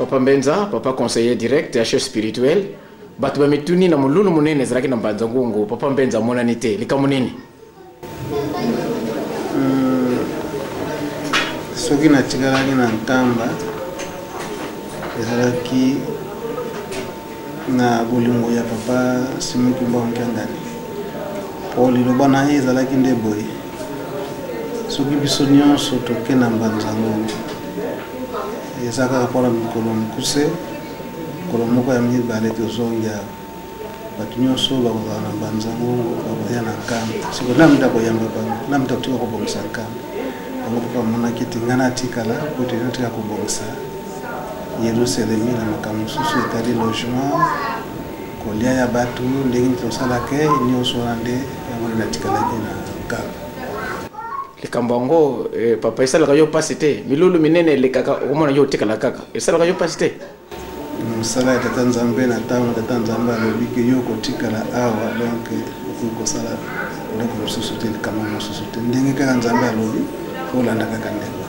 Papa Mbenza, papa conseiller direct ya chef spirituel, bato bamituni na molulu monene ezalaki na Mbanza Ngungu, papa Mbenza amonani te, likambo nini? Soki natikalaki na Nkamba ezalaki na bolingo ya papa Simon Kimbangu Kiangani, po liloba na ye ezalaki nde boye: soki biso nyonso toke na Mbanza Ngungu eza kaka mpona mikolo mokuse, mokolo moko ya mibale tozongi awa, bato nyonso bakozala na Mbanza Ngungu bakoya na Nkamba. Sikoyo na moto akoyamba bango, na moto akotika kobongisa Nkamba bango. Papa amonaki ete ngai natikala po ete natika kobongisa Yerusalemi na makambo mosusu etali logement, kolia ya bato, ndenge nini tosalaka nyonso wana, nde yango nde natikalaki na Nkamba. Likambo yango papa, esalaka yo mpasi te? Milulu minene elekaka, okomona yo otikala kaka, esalaka yo mpasi te? Mosala ya tata Nzambe, na ntango tata Nzambe alobi ke yo kotikala awa, donc okoki kosala eloko mosusu te, likambo mosusu te. Ndenge kaka Nzambe alobi, fo olanda kaka ndenge.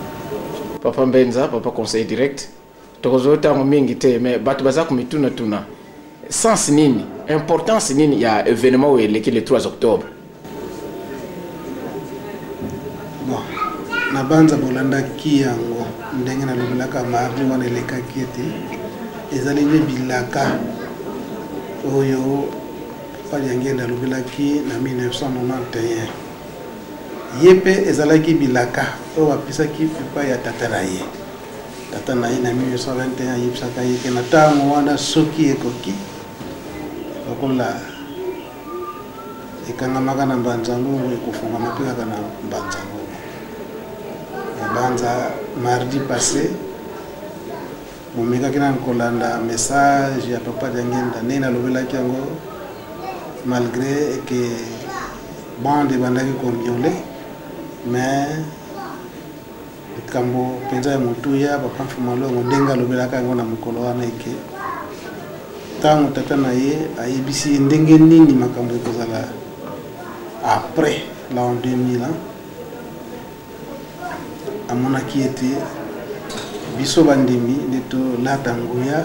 Papa Mbenza, papa conseil direct, tokozwa ntango mingi te, mais bato baza komitunatuna sens nini, importance nini ya événement oyo eleki le 3 octobre? Bon, na banza bolandaki yango ndenge nalobelaka mardi wana elekaki ete ezali nde bilaka oyo Papa Diangienda alobelaki na 1991. Ye mpe ezalaki bilaka oyo bapesaki epai ya tata na ye. Tata na ye na 1921 ayebisaka ye ke na ntango wana soki ekoki, lokola ekangamaka na Mbanza Ngungu, ekofungama mpe kaka na Mbanza Ngungu. Na banza mardi passé bomekaki nanu kolanda message ya Papa Diangienda ndenge nalobelaki yango, malgré ke bande ebandaki komiole, mais likambo mpenza ya motuya, Papa Mfuma Longo ndenge alobelaka yango na mokolo wana, eke ntango tata na ye ayebisi ye ndenge nini makambo ekozala après l'an 2000 ans, amonaki ete biso bandimi nde tolata nguya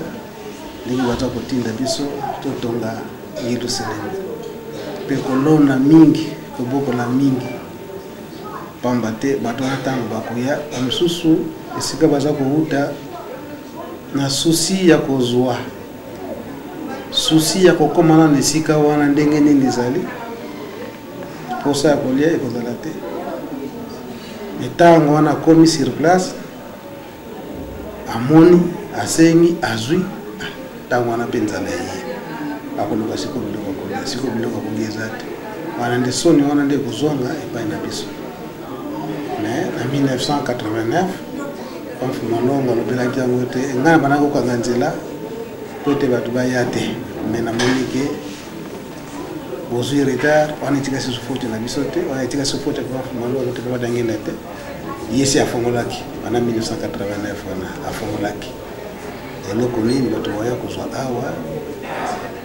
ndenge baza kotinda biso totonga Yerusalemi mpe kolona mingi, kobokola mingi, pamba te bato wana ntango bakoya, bamosusu esika baza kowuta na susi ya kozwa, susi ya kokóma nano esika wana ndenge nini ezali, mposa ya kolia ekozala te. Ntango wana akomi sur place, amoni, asengi, azwi, ntango wana mpe nzala eye, akoluka sikoyo biloko ya kolia. Sikoyo biloko ya kolia eza te, wana nde soni wana nde ekozonga epai na biso. Mais na 1989 Mfuma Longo alobelaki yango ete ngai na bandaki kokanga nzela po ete bato baya te, mais namoni ke bozwi retard wana, etika susu faute na biso te, wana etika susu faute ya Mfuma Longo te, Papa Diangienda te. Ye si afongolaki wana 1989, wana afongolaki eloko nini bato baya kozwa awa.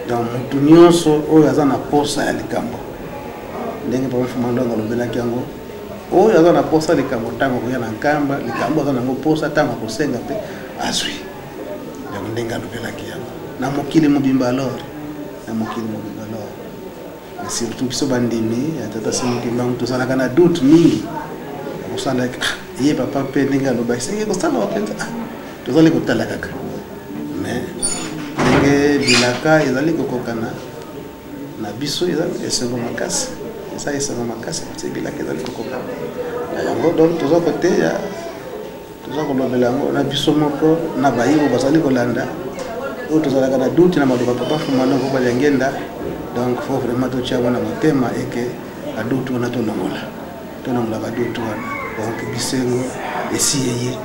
Donc motu nyonso oyo aza na posa ya likambo, ndenge Papa Mfuma Longo alobelaki yango, oyo aza na posa likambo, ntango akoya na Nkamba, likambo aza nango posa, ntango akosenga mpe azwi. Donc ndenge alobelaki yango na mokili mobimba, alors na mokili mobimba, alors mais surtout biso bandimi ya tata Simon Kimbangu tozalaka na doute mingi kosala ye papa mpe ndenge alobaki senge kosala mpenza, tozali kotala kaka, mais ndenge bilaka ezali kokokana na biso, eza esengo makasi, eza esengo makasi parce bilaka ezali kokokana na yango. Donc toza koteya, toza kolobela yango na biso moko na bayibo bazali kolanda oyo tozalaka na doute na maloba Papa Mfuma Longo, Papa Diangienda. Donc faut vraiment totia yango na motema eke badoute wana tolongola, tolongola badoute wana. Donc bisengo esi eye,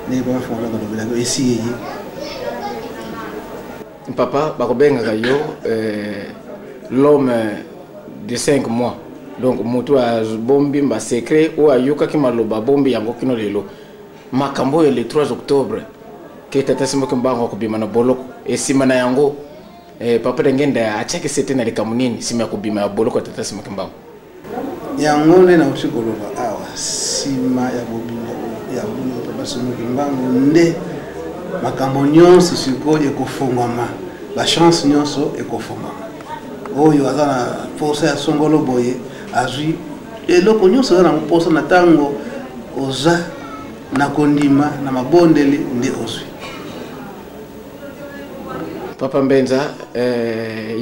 ndenge Papa Mfuma Longo alobelaki, esi eye. Papa, bakobengaka yo l'homme de 5 mois, donc moto abombi basecret oyo ayokaki maloba, abombi yango kino lelo. Makambo oyo le 3 octobre ke tata Simon Kimbangu akobima na boloko, esima na yango Papa Diangienda atiaki sete na likambo nini nsima ya kobima ya boloko ya tata Simon Kimbangu? Yango nde nauti koloba awa, nsima ya bobima ya boloko Papa Simon Kimbangu nde Makambo nyonso sikoyo ekofongwama, bachance nyonso ekofongwama. Oyo aza na mposa ya songolo boye azwi eloko nyonso aza na mposa na ntango oza na kondima na mabondeli nde ozwi. Papa Mbenza,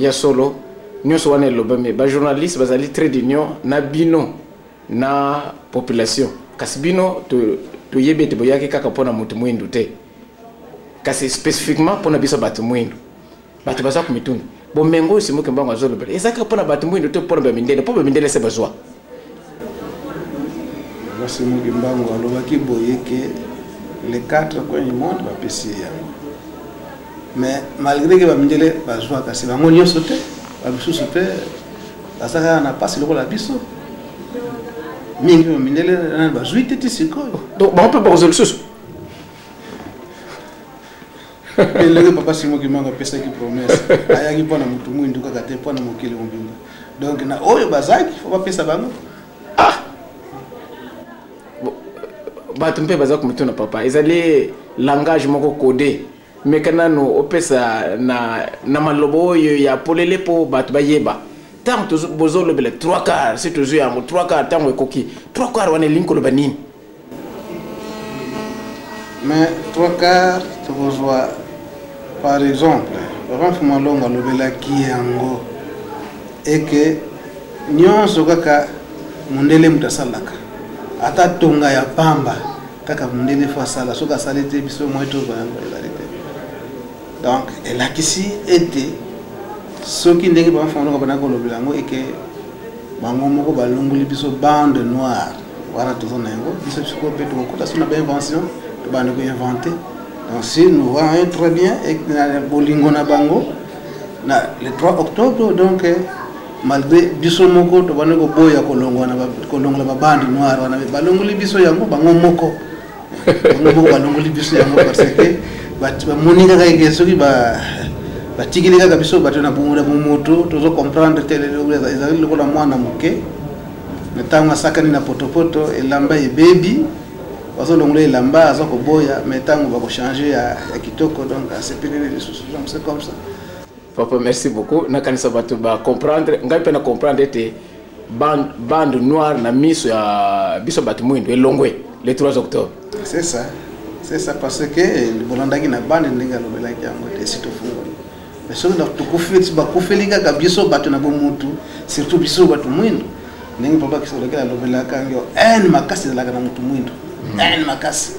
ya solo nyonso wana elobami, bajournaliste bazali trait d'union na bino na population, kasi bino toyebi ete boyaki kaka mpona moto mwindu te, kasi spécifiquement mpona biso bato mwindu. Bato baza komituna bomengo oyo Simon Kimbangu azolobela eza kaka mpona bato mwindu te, mpona bamindele, mpo bamindele se bazwa. Simon Kimbangu alobaki boye ke les quatre coins du monde bapesi ye yango, mais malgré ke bamindele bazwa, kasi bango nyonso te, bamisusu mpe baza kaka na mpasi lokola biso. Mingi mpe bamindele nani bazwi te ti sikoyo. Donc bango mpe bakozwa lisusu. Ndenge papa Simon Kimbangu apesaki promesse, ayaki mpo na motu mwindu kaka te, mpo na mokili mobimba. Donc na oyo bazaki fo bapesa bango. Bato mpe baza komituna, papa, ezali langage moko codé. Meka nano opesa na maloba oyo ya polele mpo bato bayeba. Ntango bozolobela 3 quart, si tozwi yango 3 quart, ntango ekoki 3 quart wana elingi koloba nini? Mais 3 quart tokozwa, par exemple, papa Mfumu Alongo alobelaki yango eke nyonso kaka mondele moto asalaka, ata tonga ya pamba kaka mondele fo asala, soki asali te biso moi tozwa yango ezali te. Donc elakisi ete soki ndenge papa Mfumu Alongo bandaki kolobela yango eke bango moko balongoli biso bande noire wana toza na yango, biso sikoyo mpe tokokota so na bainvention, tobanda koinvente. Donc si nous voyons très bien na bolingo na bango na le 3 octobre, donc malgré biso moko tobandi koboya kolongola babande noire wana, balongoli biso yango bango moko, bango moko balongoli biso yango, parce que bamoni kaka eke soki batikeli kaka biso bato na bomoto tozo comprendre te. Ezali lokola mwana moke na ntango asakani na potopoto, elamba ebebi, bazolongola elamba, aza koboya, mais ntango bakochange ya kitoko, donc asepeleli lisusu. Donc c'est comme ça. Papa, merci beaucoup. Nakanisa bato bacomprendre, ngai mpe na comprendre ete bande noire na miso ya biso bato mwindu elongwe le 3 octobre. C'est ça, c'est ça, parce que bolandaki na bande ndenge alobelaki yango te, esi tofungoli. Mais soki tokufi, bakufeli kaka biso bato na bomutu, surtout biso bato mwindu, ndenge papa Kisolokele alobelaka yango, haine makasi ezalaka na motu mwindu, haine makasi.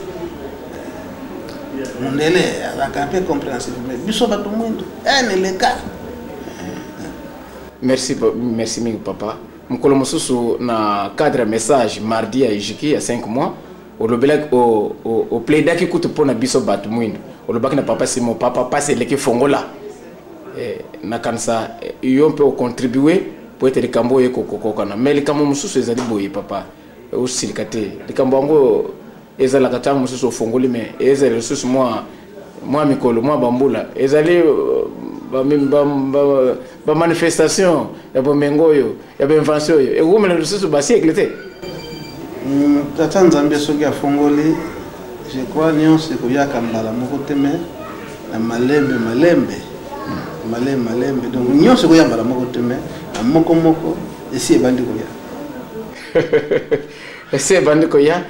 Mondele azalaka mpe compréhensif, mais biso bato mwindu haine eleka. Merci, merci mingi papa. Mokolo mosusu na cadre message mardi ya ejiki ya 5 mois, olobelaki, oplaidaki kutu mpona biso bato mwindu, olobaki na papa Simon: "Papa, pasi eleki, fongola." Nakanisa yo mpe ocontribue po ete likambo oyo ekokokokana. Mais likambo mosusu ezali boye, papa, osilika te. Likambo yango ezalaka ntango mosusu ofongoli, mais ezali lisusu mwa mikolo, mwa bambula, ezali bamanifestation ya bomengo oyo ya bainvention oyo ekomela lisusu basiècle te. Tata Nzambe soki afongoli, je crois nyonso ekoyaka mbala moko te, mais na malembe malembe, malembe malembe. Donc nyonso ekoya mbala moko te, mais na moko moko esi ebandi koya. Esi ebandi koya.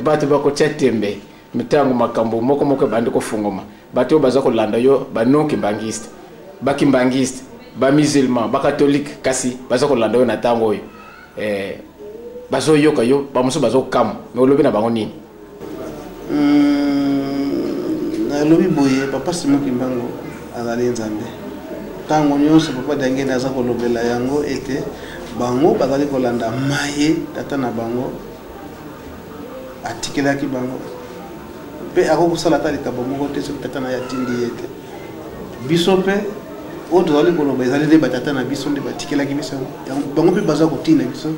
Bato bakotia tembe mitango makambo moko moko ebandi kofungoma. Bato oyo baza kolanda yo, banoki mbangiste, bakimbangiste, bamusulman, bakatholike, kasi baza kolanda yo na ntango oyo, bazoyoka yo, bamosusu bazokamwa, me olobi na bango nini? Nalobi boye, papa Simon Kimbangu azali Nzambe. Ntango nyonso papa Diangienda aza kolobela yango ete bango bazali kolanda maye tata na bango atikelaki bango, mpe akoki kosala ata likambo moko te soki tata na ye atindi ye te. Biso mpe oyo tozali koloba ezali nde batata na biso nde batikelaki biso yango, bango mpe baza kotinda biso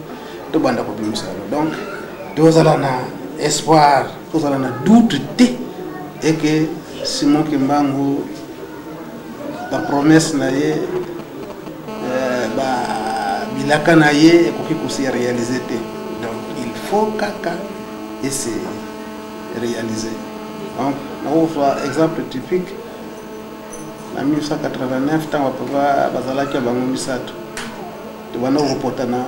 tobanda kobimisa yango. Donc tozala na espoir, tozala na doute te eke Simon Kimbangu, bapromesse na ye, bilaka na ye ekoki kose réaliser te. Donc il faut kaka ese réaliser. Donc nakozwa exemple typique na 1989, ntango bapapa bazalaki ya bango misato, tobanda kopota na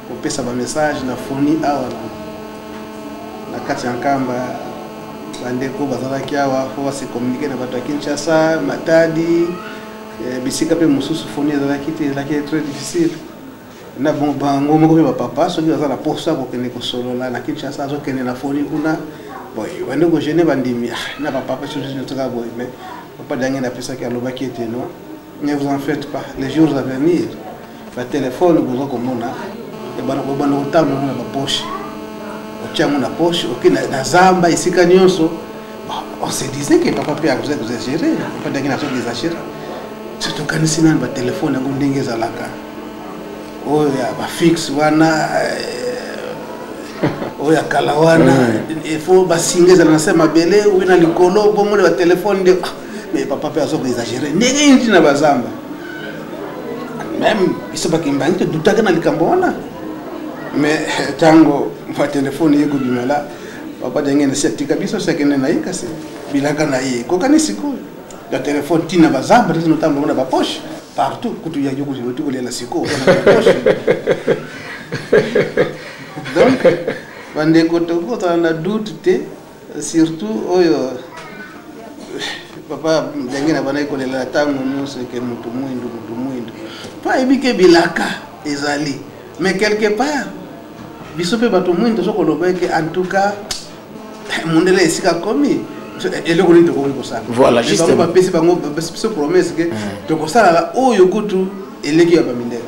kopesa bamessage na foni awa na kati ya Nkamba. Bandeko bazalaki awa, fo base communiquer na bato ya Kinshasa, Matadi, bisika mpe mosusu foni ezalaki te, ezalaki très difficile. Na bango moko mpe bapapa, soki baza na posa kokende kosolola na Kinshasa, azokende na foni kuna. Bon, bande kogêner bandimi na bapapa soka boye. Mais papa Diangienda apesaki, alobaki ete: "Non, ne vous en faites pas, les jours à venir, batelefone boza komona ebanda kobanda kotambola na bapoche, otia yango na poche, oke na zamba, esika nyonso." On se disait que papa mpe akoza koexagérer, papa Diangienda azoki exagérer. So tokanisi nani batelefone yango ndenge ezalaka, oyo ya bafixe wana, oyo ya kala wana, il faut basinga ezala na se mabele oyo na likolo, bomona batelefone nde. Mais papa mpe aza koexagérer ndenge nini ntina bazamba? Même biso bakimbangi todutaki na likambo wana. Mais ntango batelefone ye kobimela, papa Diangienda si atika biso, si akende na ye, kasi bilaka na ye ekokani. Sikoyo ya telefone ntina bazamba te, notambola na bapoche partout, kutu ya yo kuti kolela sikoyo na bapoche. Donc bandeko, tokozala na doute te, surtout oyo papa Diangienda bandaki kolela ntango nyonso eke motu mwindu, motu mwindu, mpo ayebi ke bilaka ezali. Mais quelque part biso mpe bato mwindu tozo koloba eke en tout cas mondele esika komi, eloko nini tokoki kosala? Voilà, justement. Bapesi bango, bapesi biso promesse ke tokosalala oyo kutu eleki ya bamindele.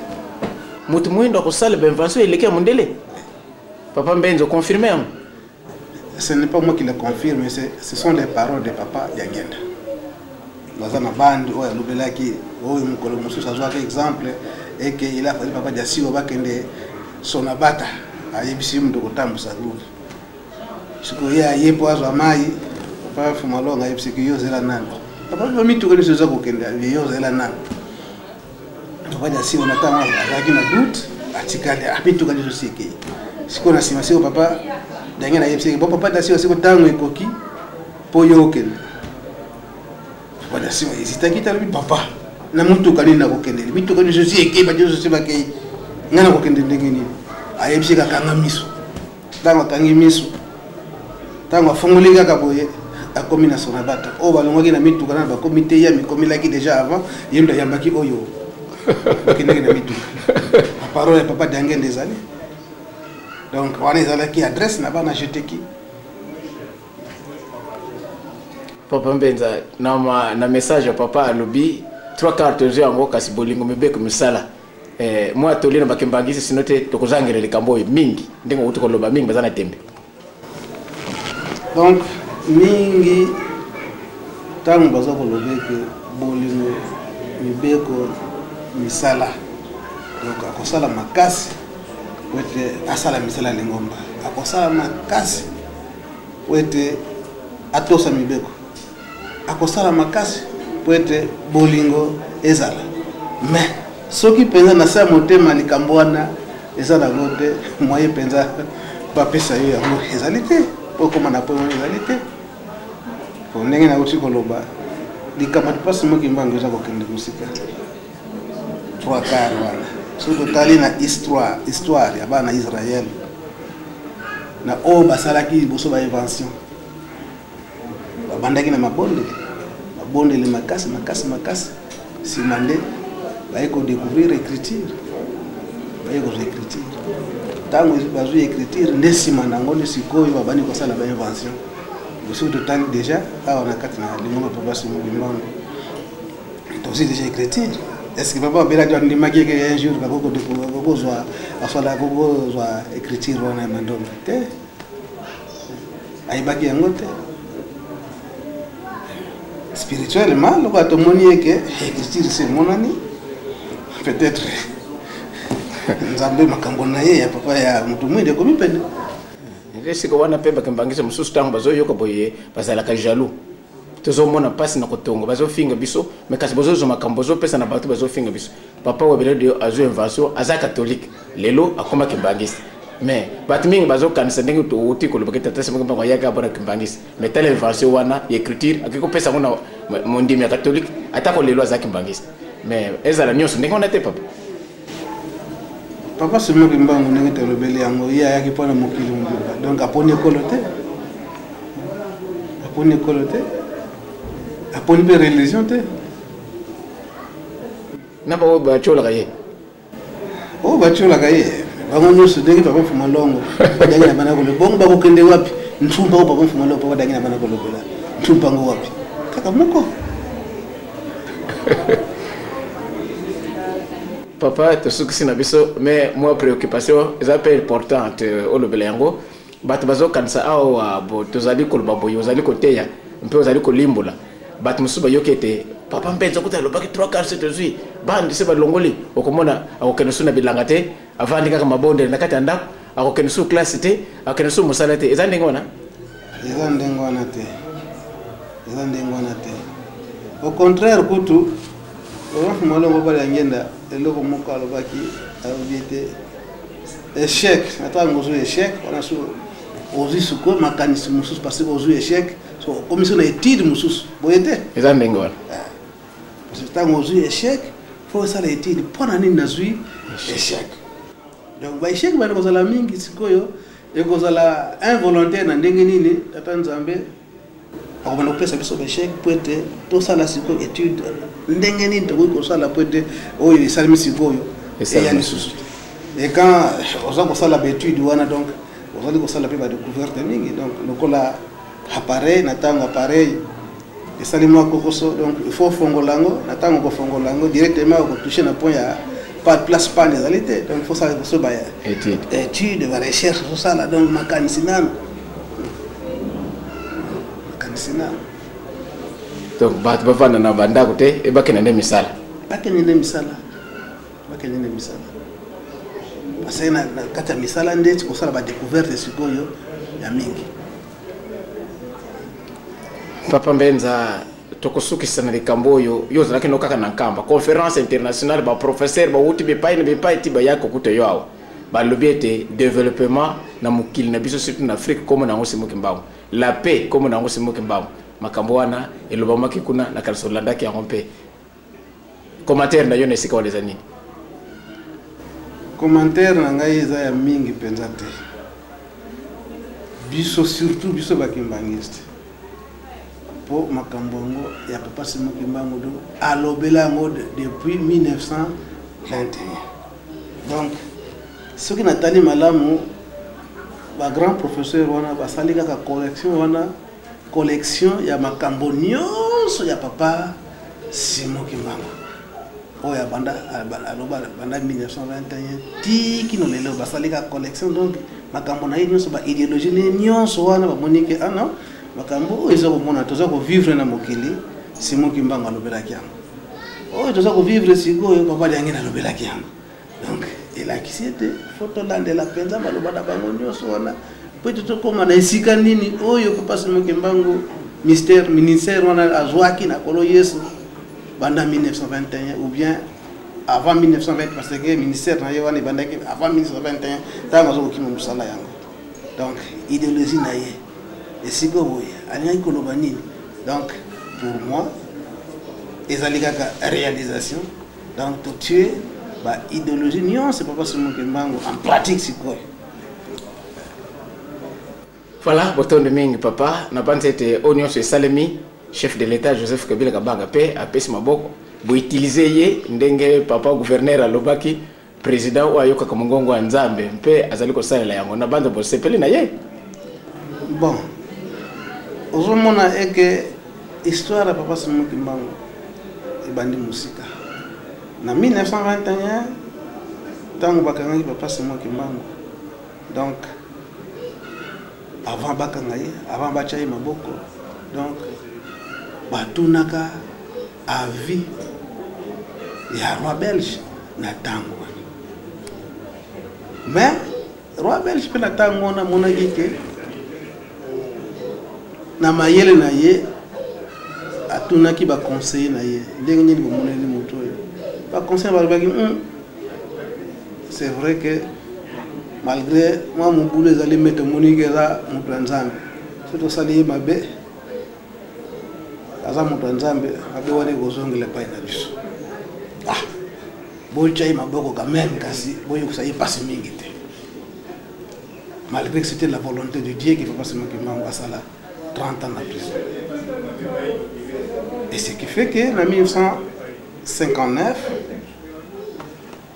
Moto mwindo akosala bainvention eleki ya mondele, papa Mbenza confirme yango? Ce n'est pas moi qui le confirme, ce sont les paroles de papa Diangienda. Baza na bande oyo alobelaki, oyo mokolo mosusu azwaki exemple eke il a fallu papa Diasiwa bakende Sonabata, ayebisi ye moto kotambusa groupe. Sikoyo ye aye mpo azwa mai, papa Fumalonga ayebisiki: "Yo ozela nani? Papa, bamituka nyonso eza kokende, yo ozela nani?" Papa Diasiwa na ntango azalaki na doute, atikali, mituka nyonso si ekei. Sikoyo na nsima, sikoyo papa Diangienda ayebisiki: "Bo papa Diasiwa, sikoyo ntango ekoki mpo yo okende." Papa Diasiwa ezitaki te, alobi: "Papa, na motuka nini nakokendeli? Mituka nyonso si ekei, bato nyonso si bakei, ngai nakokende ndenge nini?" Ayebisi kakanga miso. Ntango akangi miso, ntango afungoli kaka boye, akomi na Sonabata. Oyo balongwaki na mituka nana bakomi te, ye amikomelaki déjà avant. Ye moto ayambaki oyo bakendaki na mituka. Baparole ya papa Diangienda ezali. Donc wana ezalaki adresse na bana jeteki. Papa Mbenza, na message ya papa alobi trois quarts tozwi yango, kasi bolingo, mibeko, misala. Mwa toli na bakimbangisi, sino te tokozangela likambo oyo mingi ndenge outi koloba, mingi baza na tembe. Donc mingi ntango baza koloba eke bolingo, mibeko, misala, donc akosala makasi po ete asala misala ya lingomba, akosala makasi po ete atosa mibeko, akosala makasi po ete bolingo ezala. Mais soki mpenza na se ya motema likambo wana eza nango te, moye mpenza bapesa yo yango ezali te, po ekóma na po wana ezali te. Po ndenge nauti koloba, likambo mpasi moki mbango eza kokende mosika. Trois quarts wana, soki totali na histoire ya bana Israel na oyo basalaki liboso bainvention, babandaki na mabondeli, mabondeli makasi makasi makasi. Nsima nde baye kodécouvrir écriture, baye kozwa écriture. Ntango bazwi écriture, nde nsima na yango nde sikoyo babandi kosala bainvention. Soki totali déjà awa na kati na lingomba papa Simon Kimbangu, tozwi déjà écriture. Est ce que papa abelaki, andimaki eke un jour kakokozwa, aswala kokozwa écriture wana ya mandombe te? Ayebaki yango te. Spirituellement, lokola tomoni eke écriture se emonani, peut-être Nzambe makambo na ye ya papa ya motu mwinde ekomi pene. Nde sika wana mpe bakimbangisa mosusu, ntango bazoyoka boye, bazalaka jaloux. Tozomona mpasi na kotonga, bazofinga biso, mais kasi bozozwa makambo, bozopesa na bato, bazofinga biso. Papa Wabelede azwi invention, aza catholique, lelo akomaki mbangisi. Mais bato mingi bazokanisa ndenge touti kolobaki tata Simon Kimbangu ayaki abona kimbangisi, mais tala invention wana ya écriture akoki kopesa yango na mondimi ya catholique atako lelo aza kimbangisi. Mais ezala nyonso ndenge wana te, papa. Papa Simon Kimbangu, ndenge tolobeli yango, ye ayaki mpona mokili mobimba. Donc aponi ekolo te, aponi ekolo te, aponi mpe religion te. Na baoyo batiolaka ye? Oyo batiolaka ye, bango nyonso, ndenge papa Mfuma Longo badangi na bana koloba bongo, bakokende wapi? Ntumba oyo papa Mfuma Longo, papa dangi na bana kolobela ntumba yango wapi? Kaka moko. Papa, tosukisi na biso, mais mwa préoccupation eza mpe importante olobela yango. Bato bazokanisa awa bo tozali koloba boye, ozali koteya mpe ozali kolimbola. Bato mosusu bayoki ete papa Mpenza kuta alobaki 3 quarts tozwi bandi se balongoli, okomona akokende su na bilanga te, avandi kaka mabondeli na kati ya ndako, akokende su classe te, akokende su mosala te. Eza ndenge wana? Eza ndenge wana te, eza ndenge wana te. Au contraire kutu, papa Mfuma Longo bala ngenda eloko moko alobaki, alobi ete échec, na ntango ozwi échec wana, so ozwi sikoyo makanisi mosusu, parce que ozwi échec, so okomi so na étude mosusu, boye te? Eza ndenge wana. Parce que ntango ozwi échec, faut osala étude: mpo na nini nazwi échec? Donc baéchec bana kozala mingi sikoyo, ekozala involontaire na ndenge nini. Tata Nzambe akobanda kopesa biso baéchec po ete tosala sikoyo étude ndenge nini tokoki kosala po ete oyo esalemi sikoyo eya lisusu te. Et quand oza kosala baétude wana, donc ozali kosala mpe badécouverte mingi. Donc lokola appareil, na ntango appareil esali mwa kokoso, donc il faut ofongola yango. Na ntango kofongola yango, directement okotouche na point ya pas place panne ezali te. Donc il faut sala liboso ba étude, ba recherche, ozosala donc makanisi nano, makanisi nano. Donc bato bavanda na bandako te, ebakende nde misala. Bakende nde misala, bakende nde misala, parce que na kati ya misala nde kosala badécouverte sikoyo ya mingi. Papa Mbenza, tokosukisa na likambo oyo. Yo ozalaki no kaka na Nkamba, conférence internationale, baprofesseur bawuti bipai na bipai ti baya kokuta yo awa, balobi ete développement na mokili na biso, surtout na Afrique, kombo na yango Simon Kimbangu, la paix, kombo na yango Simon Kimbangu. Makambo wana elobamaki kuna na kanisa, olandaki yango mpe. Commentaire na yo na esika wana eza nini? Commentaire na ngai eza ya mingi mpenza te. Biso, surtout biso bakimbangiste, mpo makambo yango ya papa Simon Kimbangu do alobela yango depuis 1921. Donc soki natali malamu, bagrand professeur wana basali kaka collection wana, collection ya makambo nyonso ya papa Simon Kimbangu oyo abanda aloba banda 1921 ti kino lelo. Basali kaka collection, donc makambo na ye nyonso, baidéologie ne nyonso wana, bamoni ke ana makambo oyo eza komona, toza kovivre na mokili, Simon Kimbangu alobelaki yango. Oyo toza kovivre sikoyo, papa Liangi nalobelaki yango. Donc elakisi ete faut tolandela mpenza maloba na bango nyonso wana po ete tokóma na esika nini oyo papa Simon Kimbangu, mystère ministère wana azwaki na Kolo Yesu banda 1921 ou bien avant 1920, parce que ministère na ye wana ebandaki avant 1921, ntango azokokima mosala yango. Donc idéologie na ye esika boye alingaki koloba nini? Donc pour moi ezali kaka réalisation. Donc totie baidéologie nyonso papa Simon Kimbangu en pratique sikoyo. Voilà, botondi mingi, papa. Nabanzi ete oyo nyonso esalemi, chef de l'État Joseph Kabila Kabanga mpe apesi maboko, boutilize ye ndenge papa gouverneur alobaki, président oyo ayokaka mongongo ya Nzambe mpe azali kosalela yango. Na banza bosepeli na ye. Bon, ozomona eke histoire ya papa Simon Kimbangu ebandi mosika na 1921, ntango bakangaki papa Simon Kimbangu. Donc avant bakanga ye, avant batya ye maboko, donc batunaka avis ya roi belge na ntango wana. Mais roi belge mpe na ntango wana amonaki ke na mayele na ye, atunaki baconseiller na ye: ndenge nini bomoneli moto oyo? Baconseiller balobaki: c'est vrai que Malgré mwa mobulu ezali, me tomoni ke eza moto ya Nzambe. Soki tosali ye mabe, aza moto ya Nzambe, mabe wana ekozongela epai na biso. Ah, botya ye maboko quand même, kasi boyokisa ye mpasi mingi te, malgré que c'était la volonté de Dieu que Papa Simon Kimbangu asala 30 ans na prison. Et ce qui fait que na 1959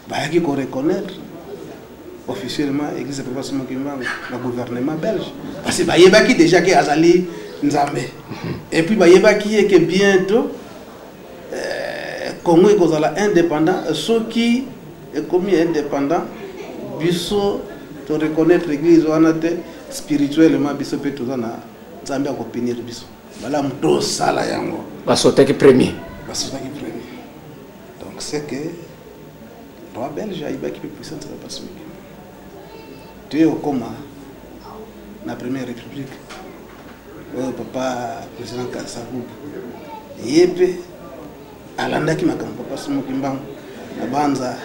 bayaki koreconnaître officiellement église ya Papa Simon Kimbangu na gouvernement belge, parce que bayebaki déjà ke azali Nzambe. Et puis bayebaki ye ke bientôt Congo ekozala indépendant. Soki ekomi indépendant, biso to reconnaître église wana te, spirituellement biso mpe toza na Nzambe akopunir biso. Malamu tosala yango. Basotaki premier. Basotaki premier. Donc c'est que roi belge ayibaki mpe puissance ya Papa Simon Kimbangu. Toye okoma na première république oyo, papa président Kasavubu ye mpe alandaki makambo Papa Simon Kimbangu. Na banza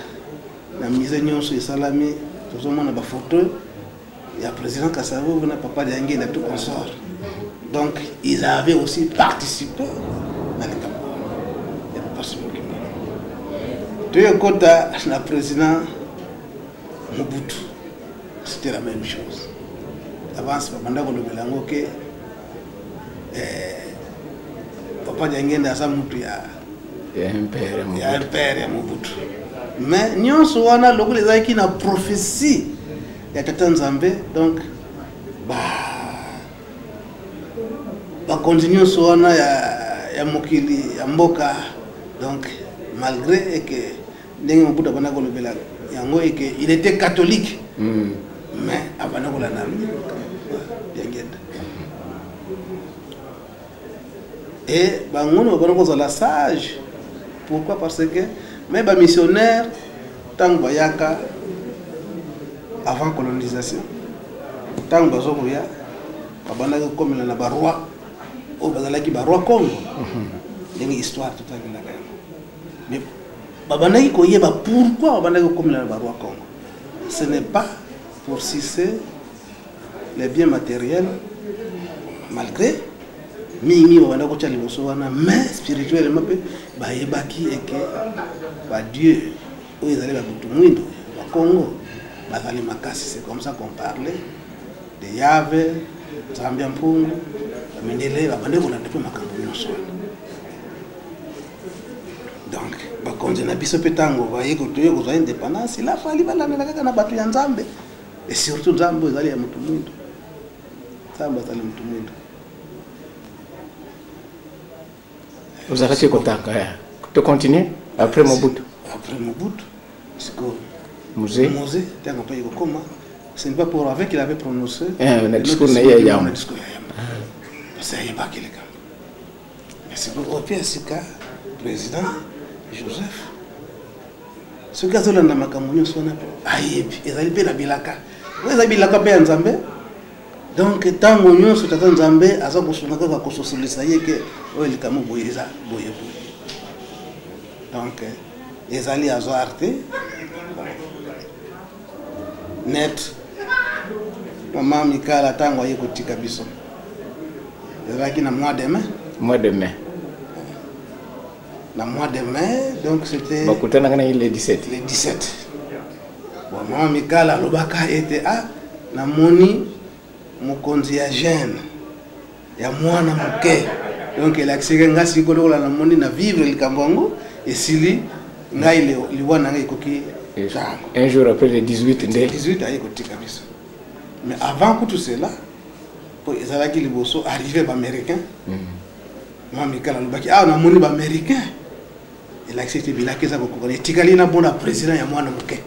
na musée nyonso esalami, tozomona bafoto ya président Kasavubu na papa Diangienda, tout consort. Donc ils avaient aussi participé na likambo wana ya Papa Simon Kimbangu. Toyekota na président Mobutu, c'était la même chose. Avance babanda kolobela yango ke papa Diangienda aza mutu ya ya impère ya Mobutu. Mais nyonso wana lokola ezalaki na prophétie ya tata Nzambe, donc ba bakonzi nyonso wana ya mokili, ya mboka, donc malgré eke ndenge Mobutu abanda kolobela yango eke il était catholique, mais abanda kolanda Diangienda. Et bango babanda kozala sage. Pourquoi? Parce que mais bamissionnaire, ntango bayaka avant colonisation, ntango bazokoya, babandaki kokomela na baroi oyo bazalaki baroi Congo, ndenge histoire totangelaka yango. Mais babandaki koyeba pourquoi babandaki kokomela na baroi Congo. Ce n'est pas pour sucer les biens matériels, malgré mingi babanda kotya liboso wana, mais spirituellement mpe bayebaki eke badieu oyo ezali babutu mwindo, bakongo bazali makasi. C'est comme ça qu'on parlait de Yahvé, Nzambe ya mpungu. Bamindele babandi kolanda mpe makambo nyonso wana. Donc bakonzi na biso mpe, ntango baye toye kozwa indépendance, il a fallu balandela kaka na bato ya Nzambe, et surtout Nzambe oyo ezali ya motu mwindo. Nzambe azali motu mwindo. Ozalaki kotanga ya to continue après Mobutu? Après Mobutu, sikoyo Mzee. Mzee, ntango mpe ekokoma, ce n'est pas pour avec qu'il avait prononcé na discours na ye ya yambo. Na discours ya yambo, parce que ayebaki likambo. Mais sikoyo oyo mpe ya sika, président Joseph, soki azolanda makambo nyonso wana mpe ayebi ezali mpe na bilaka oyo eza bilaka mpe ya Nzambe. Donc ntango nyonso tata Nzambe aza kosunga kaka kososolisa ye ke oyo likambo boye eza boye boye. Donc ezali hasard te. Net mama Mikala, ntango aye kotika biso, ezalaki na mois de mai. Mois de mai. Na mois de mai, donc c'était Bakutanaka na ye le 17. Le 17. Bon, mama Mikala alobaka ete: "Ah, namoni mokonzi ya jeune ya mwana moke." Donc elakisaki nga sikoyo lokola namoni na vivre likambo yango, esili ngai, liwa na ngai ekoki ntango. Un jour après, le 18 nde. 18 aye kotika biso. Mais avant kutu cela, po ezalaki liboso arrivé baaméricain, mama Mikala alobaki: "Awa namoni baaméricain." Elakisi ete bilaka eza kokokana, etikali na bona président ya mwana moke.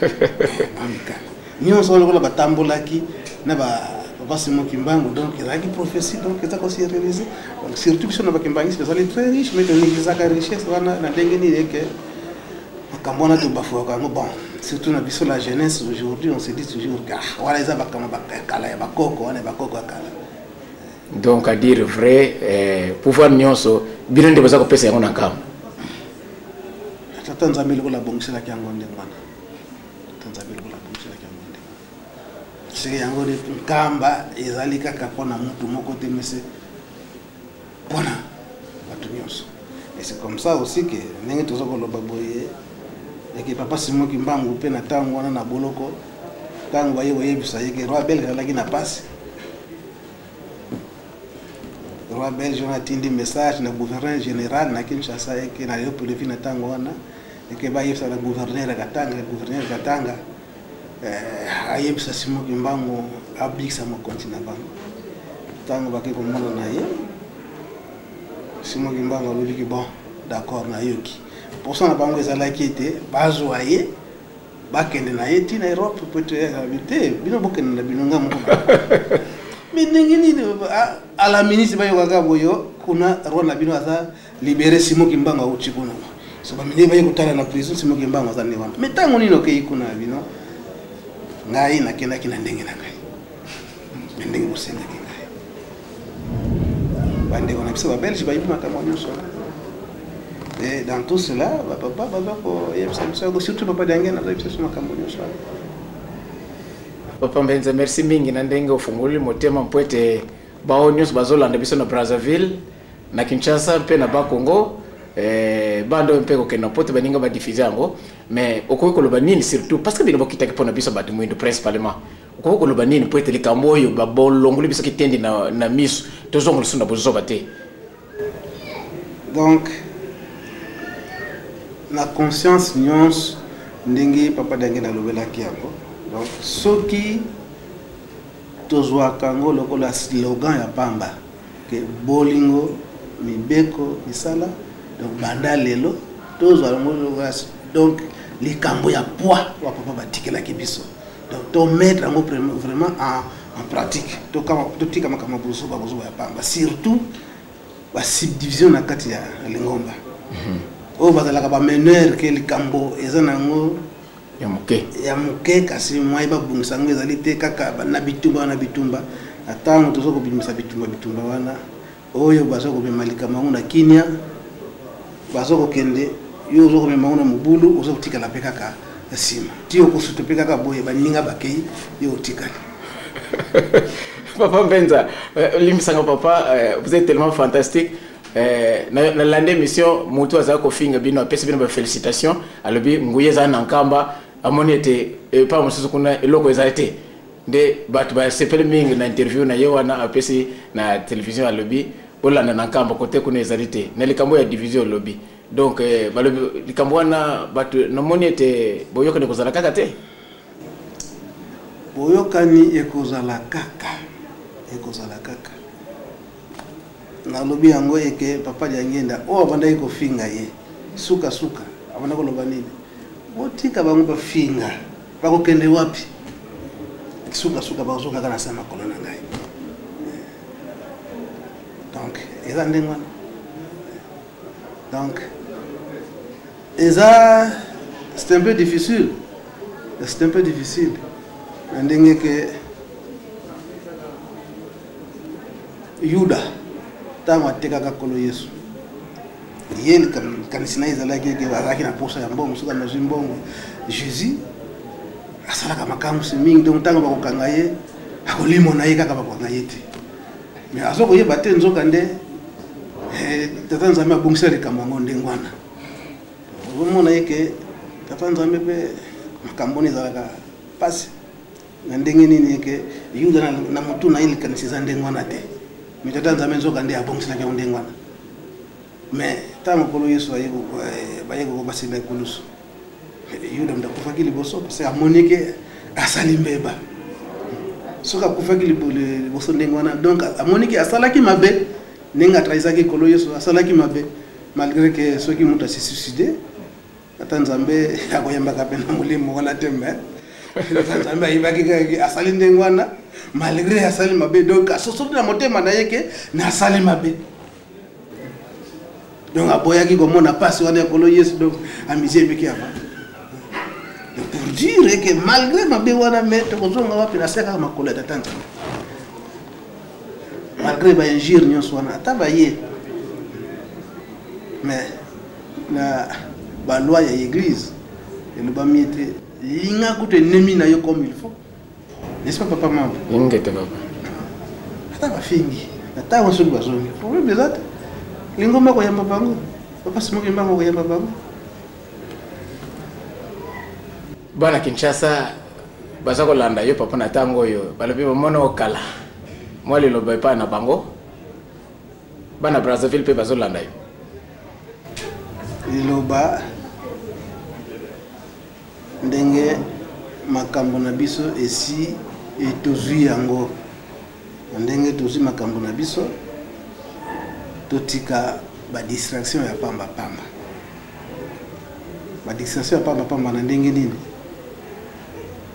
Mama Mikala nyonso wana lokola batambolaki na papa Simon Kimbangu, donc ezalaki prophétie, donc eza kosi réalisé. Donc surtout biso na bakimbangisi tozali très riche, mais tonégligeaka richesse wana na ndenge nini eke makambo wana tobafouaka yango. Bon, surtout na biso la jeunesse aujourd'hui, on se dit toujours: "Ah, wana eza makambo ya kala, ya bakoko wana, ya bakoko ya kala." Donc à dire vrai, pouvoir nyonso bino nde boza kopesa yango na nkambo. Tata Nzambe lokola abongiselaki yango ndenge wana, tata Nzambe lokola. Parce que yango nde Nkamba ezali kaka mpo na mutu moko te, mais c'est mpo na bato nyonso. Et c'est comme ça aussi que ndenge toza koloba boye eke papa Simon Kimbangu mpe na ntango wana na boloko, ntango baye koyebisa ye ke roi belge azalaki na pasi, roi belge wana atindi message na gouverneur général na Kinshasa eke na Léopoldville na ntango wana eke bayebisa na gouverneur ya Katanga, gouverneur ya Katanga ayebisa Simon Kimbangu abikisa mokonzi na bango. Ntango bake komona na ye, Simon Kimbangu alobiki bon, d'accord, nayoki. Mposa na bango ezalaki ete bazwa ye bakende na ye ti na Europe po ete alobi te, bino bokende na bino, nga moko. Mais ndenge nini ala ministre bayokaka boyo kuna roi na bino aza libéré, Simon Kimbangu awuti kuna? So bamindele baye kotala na prison, Simon Kimbangu aza nde wana. Mais ntango nini okei kuna na bino? Ngai nakendaki na ndenge na ngai, na ndenge bosengaki ngai. Bandeko na biso babelge bayebi makambo nyonso wana. Et dans tout cela, bapapa baza koyebisa biso yango, surtout papa Diangienda azoyebisa biso makambo nyonso wana. Papa Mbenza, merci mingi na ndenge ofungoli motema mpo ete bao nyonso bazolanda biso na Brazzaville, na Kinshasa mpe na Bakongo, bando oyo mpe kokende na poto baninga badiffuze yango. Mais okoki koloba nini, surtout parce que bino bokitaki mpo na biso bato mwindu principalement, okoki koloba nini mpo ete likambo oyo babolongoli biso kitendi na miso, tozonga lisusu na bozoba te? Donc na conscience nyonso, ndenge papa Diangienda alobelaki yango, donc soki tozwaka yango lokola slogan ya pamba ke bolingo, mibeko, misala, donc banda lelo tozwa yango lokola donc likambo ya poids wa papa batikelaki biso, donc tomettre yango vraiment en pratique, totika makambo bozoba bozoba ya pamba, surtout basubdivision na kati ya lingomba oyo bazalaka bameneur ke likambo eza na yango ya moke. Ya moke, kasi mwai babongisa yango ezali te, kaka na bitumba wana, bitumba. Na ntango toza kobimisa bitumba bitumba wana oyo baza komema likambo yango na kinia, baza kokende, yo oza komema yango na mobulu, oza kotikala mpe kaka nsima ti okosuta mpe kaka boye, baninga bakei, yo otikali. Papa Mbenza, limbisanga papa, vous êtes tellement fantastique. Nalanda émission, motu azala kofinga bino apesi bino bafélicitation, alobi nguya ezala na Nkamba, amoni ete epa mosusu kuna eloko ezali te. Nde bato basepeli mingi na interview na ye wana apesi na télévision, alobi bolanda na Nkamba, kote kuna ezali te. Na likambo ya division olobi, donc balobi likambo wana bato namoni ete boyokani kozala kaka te. Boyokani ekozala kaka, ekozala kaka. Nalobi yango eke papa Diangienda oyo abandaki kofinga ye, sukasuka abanda koloba nini? Botika bango bafinga, bakokende wapi? Sukasuka bakozoka kaka na se makolo na ngai. Donc eza ndenge wana. Donc eza, c'est un peu difficile, c'est un peu difficile na ndenge ke Yuda ntango atekaka Nkolo Yesu, ye likanisi na ye ezalaki eke azalaki na posa ya mbongo. Soki amazwi mbongo, Jésus asalaka makamwisi mingi, donc ntango bakokanga ye, akolimwa na ye kaka, bakokanga ye te. Mais aza koyeba te, nzoka nde tata Nzambe abongisela likambo yango ndenge wana. Ozomona ye ke tata Nzambe mpe makambo wana ezalaka mpasi na ndenge nini eke Yuda na motu na ye likanisi eza ndenge wana te, mais tata Nzambe nzoka nde abongiselaki yango ndenge wana. Mais ntango Nkolo Yesu baye kobasimba ekulusu, Yuda moto akufaki liboso, parce amoni ke asali mbeba. Soki akufaki liboso ndenge wana, donc amoni ke asalaki mabe, ndenge atrahisaki Nkolo Yesu, asalaki mabe, malgré ke soki moto asi suicide, ata Nzambe akoyambaka mpe na molimo wana te. Mais tata Nzambe ayebaki kaka asali ndenge wana, malgré asali mabe, donc asosoli na motema na ye ke nasali mabe, donc aboyaki komona mpasi wana ya Nkolo Yesu, donc amiziembiki avant, pour dire que malgré mabe wana, mais tokozonga wapi? Na se kaka makolo ya tata Nzambe, malgré bainjure nyonso wana ata baye. Mais na baloi ya église elobami ete linga kutu ennemi na yo comme il faut. N'est-ce pas papa Mambo? Ingete papa. Ata bafingi na ntango soki bazongi problème eza te. Lingomba koyamba bango, papa Simon Kimbangu koyamba bango. Bana Kinshasa baza kolanda yo papa na ntango oyo balobi bamona okala mwa liloba epai na bango. Bana Brazzaville mpe bazolanda yo. Liloba ndenge makambo na biso esi tozwi yango, ndenge tozwi makambo na biso, totika ba distraction ya pamba pamba. Ba distraction ya pamba pamba na ndenge nini?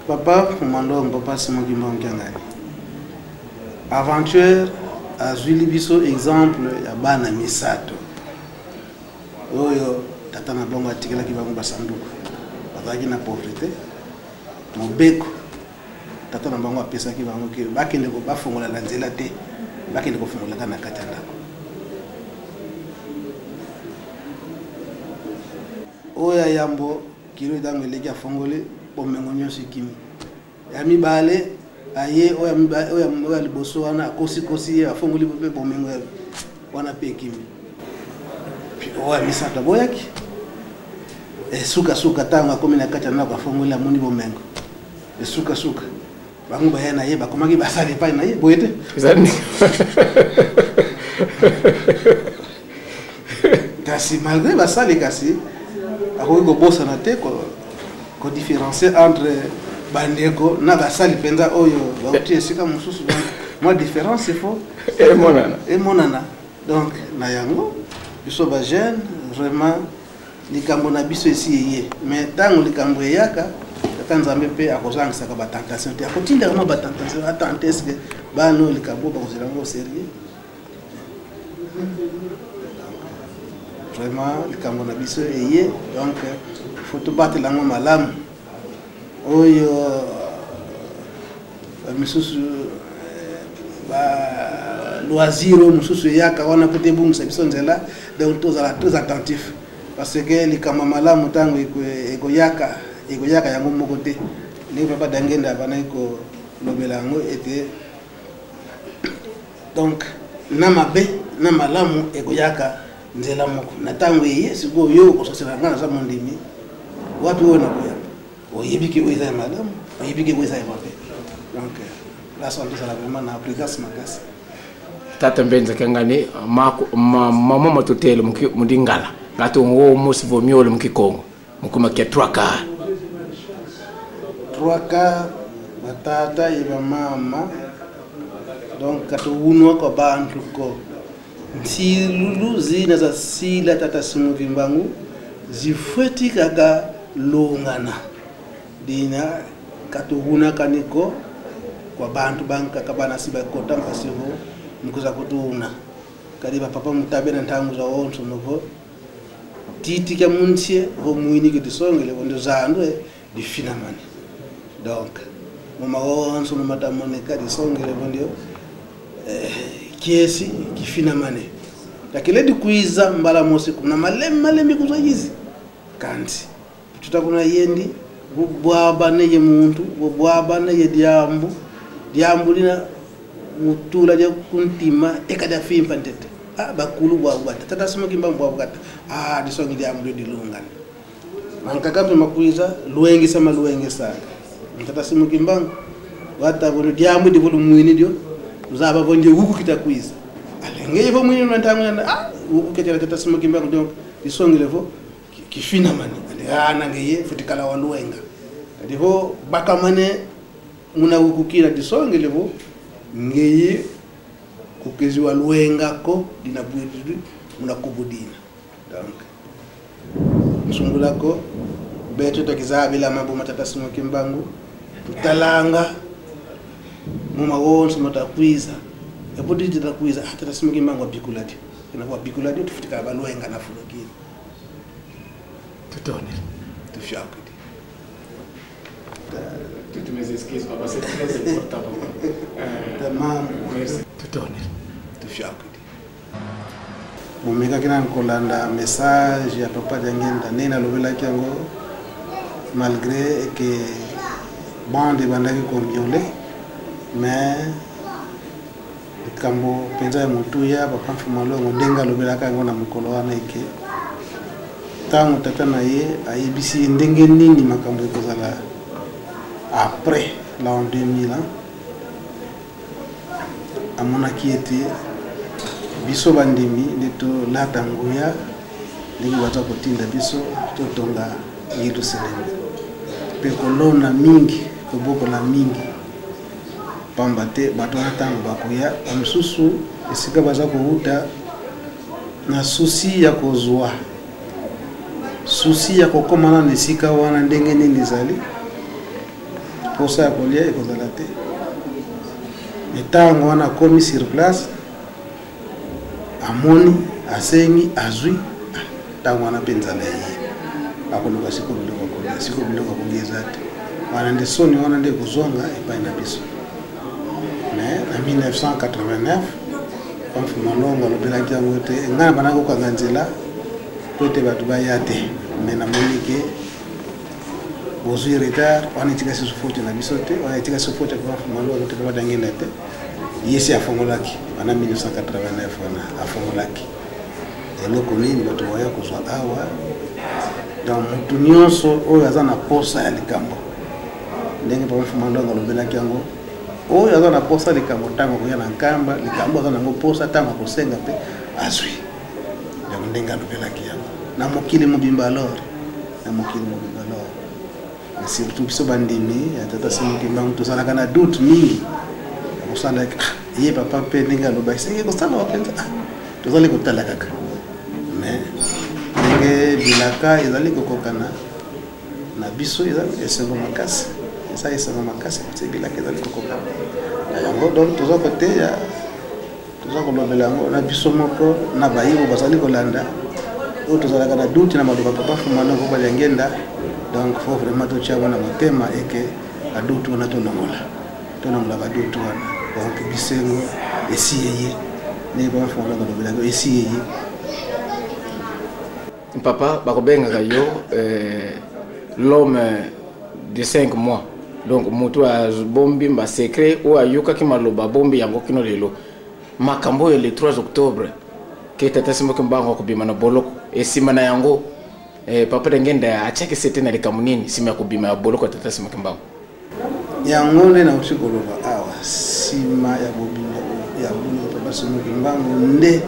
Papa Mandongo, papa Simon Kimbangu Kiangani, aventure azwili biso exemple ya bana misato oyo tata na bango atikelaki bango basanduku, bazalaki na pauvreté. Mobeko tata na bango apesaki bango ke bakende bafongola na nzela te, bakende kofongola kaka na kati ya ndako. Oyo ya yambo kilo ntango eleki afongoli bomengo nyonso ekimi. Ya mibale aye, oyo ya liboso wana akosikosi ye, afongoli mpe bomengo wana mpe ekimi. Oyo ya misato aboyaki. Sukasuka ntango akomi na kati ya ndako afongoli amoni bomengo. Sukasuka bango baya na ye bakomaki basala epai na ye boye te. Kasi malgré basali, kasi akoki kobosana te kodifférencier entre bandeko na basali mpenza oyo bauti esika mosusu. Donc mwa différence il faut emonana. Emonana. Donc na yango biso ba jeune vraiment likambo na biso esi eye, mais ntango likambo eyaka tata Nzambe mpe akozangisaka ba tentation te, akotindaka mwa ba tentation atente est-ce que bana oyo likambo bakozela yango sérieux. Vraiment likambo na biso eye, donc faut tobatela yango malamu. Oyo misusu ba loisir oyo mosusu eyaka wana po te ebungisa biso nzela, donc tozala très attentif parce que likambo malamu ntango ekoyaka, ekoyaka yango moko te. Ndenge papa Dangenda abandaki kolobela yango ete donc na mabe na malamu ekoyaka nzela moko na ntango eye. Sikoyo yo okososela nga naza mondimi wapi oyo nakoyamba, oyebi ke oyo eza ya malamu, oyebi ke oyo eza ya mabe. Donc place wana tozala vraiment na prudence makasi. Tata mbenza kangani mama matutele mudingala ngato ngo musi vomiole mukikongo mukuma kia 3 quarts. 3 quarts batata ye bamama, donc katuwunwa kwa bantu ko nsilulu zina za sila tata Simon Kimbangu zifweti kaka longana dina katuwuna kaniko kwa bantu bankaka bana si bakota mpasivo mukuza kutuwuna kadi bapapa mutabe na ntangu za onso novo titika munsie vo mwiniki disongele vondo zandwe difinamane. Donc moma onso nomatamoneka disongele vondio kiesi kifinamane lakile dikuiza mbala mosi kuna malemi malemi kuzwa yizi kanti tutakuna yendi bubwaba neye muntu bubwaba neye diambu diambu lina mutula dia kuntima ekada fimpa ntete bakulu bwa bata tata simo kimba bwa bata disongi diambu dilungana mankaka makuiza luengi sama luengi saka tata simo kimbangu wata bono diambu di bolu mwini dio uzaba bonje wuku kitakuiza alenge bo mwini ntangu na wuku ketela tata simo kimbangu donc disongi levo kifina mani ale nangeye futikala waluenga divo bakamane muna wukukira disongi levo ngeye kukezi waluenga ko dina bwidi muna kubudina. Donc msungulako beto takizabila mambo matata simo kimbangu tutalanga muma wonso matakwiza epodi titakwiza tata simo kimbangu abikuladi ina kwa bikuladi tufutika baluenga na fulukini tutone tufyakudi. Toutes mes excuses, papa, c'est très important, papa. Tamam. Merci. Tutone tufyakudi. Bomekaki na kolanda message ya papa Diangenda ndenge nalobelaki yango malgré que bande ebandaki komiole Mais likambo mpenza ya motuya, papa Mfuma Longo ndenge alobelaka yango na mokolo wana, eke ntango tata na ye ayebisi ye ndenge nini makambo ekozala après l'an 2000 ans, amonaki ete biso bandimi nde tolata nguya ndenge baza kotinda biso totonga Yelusalemi mpe kolona mingi, kobokola mingi, pamba te bato wana ntango bakoya, bamosusu esika baza kowuta na susi ya kozwa, susi ya kokóma nano esika wana ndenge nini ezali, mposa ya kolia ekozala te. Ntango wana akomi sur place, amoni, asengi, azwi. Ntango wana mpe nzala eye, akoluka sikoyo biloko ya kolia, sikoyo biloko ya kolia eza te. Wana nde soni wana nde ekozonga epai na biso. Mais na 1989, Mfuma Longo alobelaki yango ete ngai na bandaki kokanga nzela po ete bato baya te, mais namoni ke bozwi retard wana, etika susu faute na biso te, wana etika susu faute ya Mfuma Longo te, papa Diangienda te. Ye si afongolaki wana 1989, wana afongolaki eloko nini bato baya kozwa awa. Donc motu nyonso oyo aza na posa ya likambo, ndenge papa Mfuma Longo alobelaki yango, oyo aza na posa likambo, ntango akoya na Nkamba, likambo aza nango posa, ntango akosenga mpe azwi yango, ndenge alobelaki yango na mokili mobimba. Alors na mokili mobimba, alors mais surtout biso bandimi ya tata Simon Kimbangu, tozalaka na doute mingi ya kosala ye papa mpe ndenge alobaki senge kosala mpenza, tozali kotala kaka. Mais ndenge bilaka ezali kokokana na biso, eza esengo makasi, eza esengo makasi, parce bilaka ezali kokokana na yango. Donc toza koteya, toza kolobela yango na biso moko na bayibo bazali kolanda, oyo tozalaka na doute na maloba papa Mfuma Longo Diangienda. Donc faut vraiment totia yango na motema eke badoute wana tolongola, tolongola badoute wana. Donc bisengo esi eye, ndenge papa Mfuma Longo alobelaki, esi eye. Papa, bakobengaka yo l'homme de 5 mois, donc moto abombi basecret oyo ayokaki maloba, abombi yango kino lelo. Makambo oyo le 3 octobre ke tata Simon Kimbangu akobima na boloko, esima na yango papa Diangienda atiaki sete na likambo nini nsima ya kobima ya boloko ya tata Simon Kimbangu? Yango nde nauti koloba awa. Nsima ya bobima ya boloko papa Simon Kimbangu, nde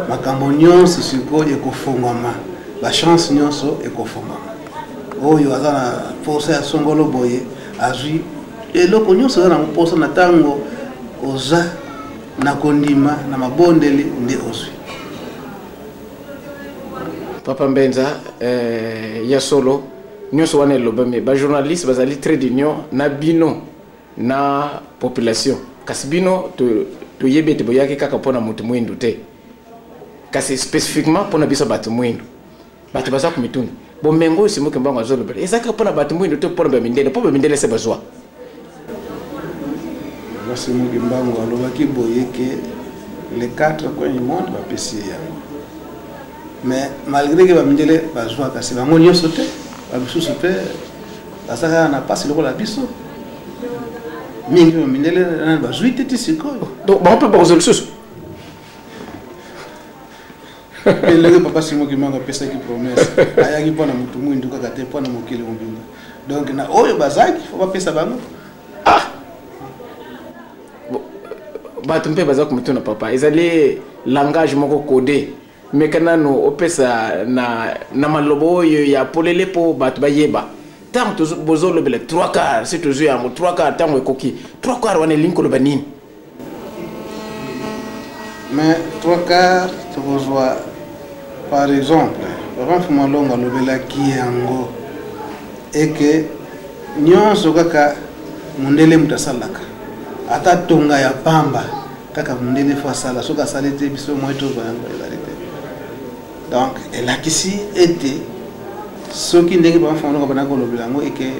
makambo nyonso sikoyo ekofongwama, bachance nyonso ekofongwama. Oyo aza na posa ya songolo boye azwi eloko nyonso aza na mposa na ntango oza na kondima na mabondeli, nde ozwi. Papa Mbenza, ya solo nyonso wana elobami, bajournaliste bazali trait d'union na bino na population, kasi bino toyebi ete boyaki kaka mpona moto mwindu te, kasi spécifiquement mpona biso bato mwindu. Bato baza komituna, bomengo oyo Simon Kimbangu azolobela eza kaka mpona bato mwindu te, mpona bamindele, mpo bamindele se bazwa? Simon Kimbangu alobaki boye ke les quatre coins du monde bapesi ye yango, mais malgré ke bamindele bazwa, kasi bango nyonso te, bamisusu mpe baza kaka na mpasi lokola biso. Mingi mpe bamindele nani bazwi te ti sikoyo. Donc bango mpe bakozwa lisusu? Ndenge papa Simon Kimbangu apesaki promesse, ayaki mpo na motu mwindu kaka te, mpo na mokili mobimba. Donc na oyo bazaki, fo bapesa bango. Ah, bato mpe baza komituna, papa, ezali langage moko codé. Meka nano opesa na maloba oyo ya polele mpo bato bayeba. Ntango bozolobela 3 quart, si tozwi yango 3 quart, ntango ekoki 3 quart wana elingi koloba nini? Mais 3 quart tokozwa, par exemple, papa Mfuma Longo alobelaki yango eke nyonso kaka mondele moto asalaka, ata tonga ya pamba kaka mondele fo asala, soki asali te, biso moi tozwa yango ezali te. Donc elakisi ete soki ndenge papa Mfuma Longo bandaki kolobela yango eke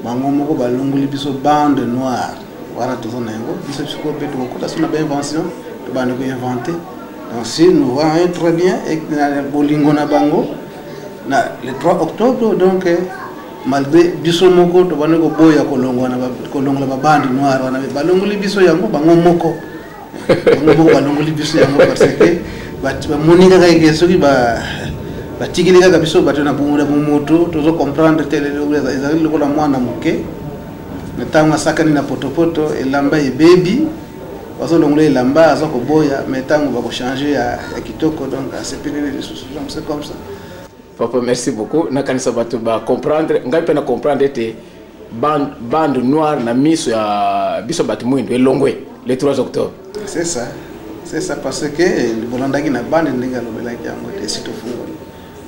bango moko balongoli biso bande noire wana toza na yango, biso sikoyo mpe tokokota so na bainvention, tobanda koinvente. Donc si nous voyons très bien na bolingo na bango na le 3 octobre, donc Malgré biso moko tobandi koboya kolongwa na kolongola babande noire wana, balongoli biso yango bango moko, bango moko balongoli biso yango, parce que bamoni kaka eke soki batikeli kaka biso bato na bomoto, tozo comprendre te. Ezali lokola mwana moke na ntango asakani na potopoto, elamba ebebi, bazolongola elamba, aza koboya, mais ntango bakochange ya kitoko, donc asepeleli lisusu. Donc c'est comme ça. Papa, merci beaucoup. Nakanisa bato bacomprendre, ngai mpe na comprendre ete bande noire na miso ya biso bato mwindo elongwe le 3 octobre. C'est ça, c'est ça, parce que bolandaki na bande ndenge alobelaki yango te. Esi tofungoli,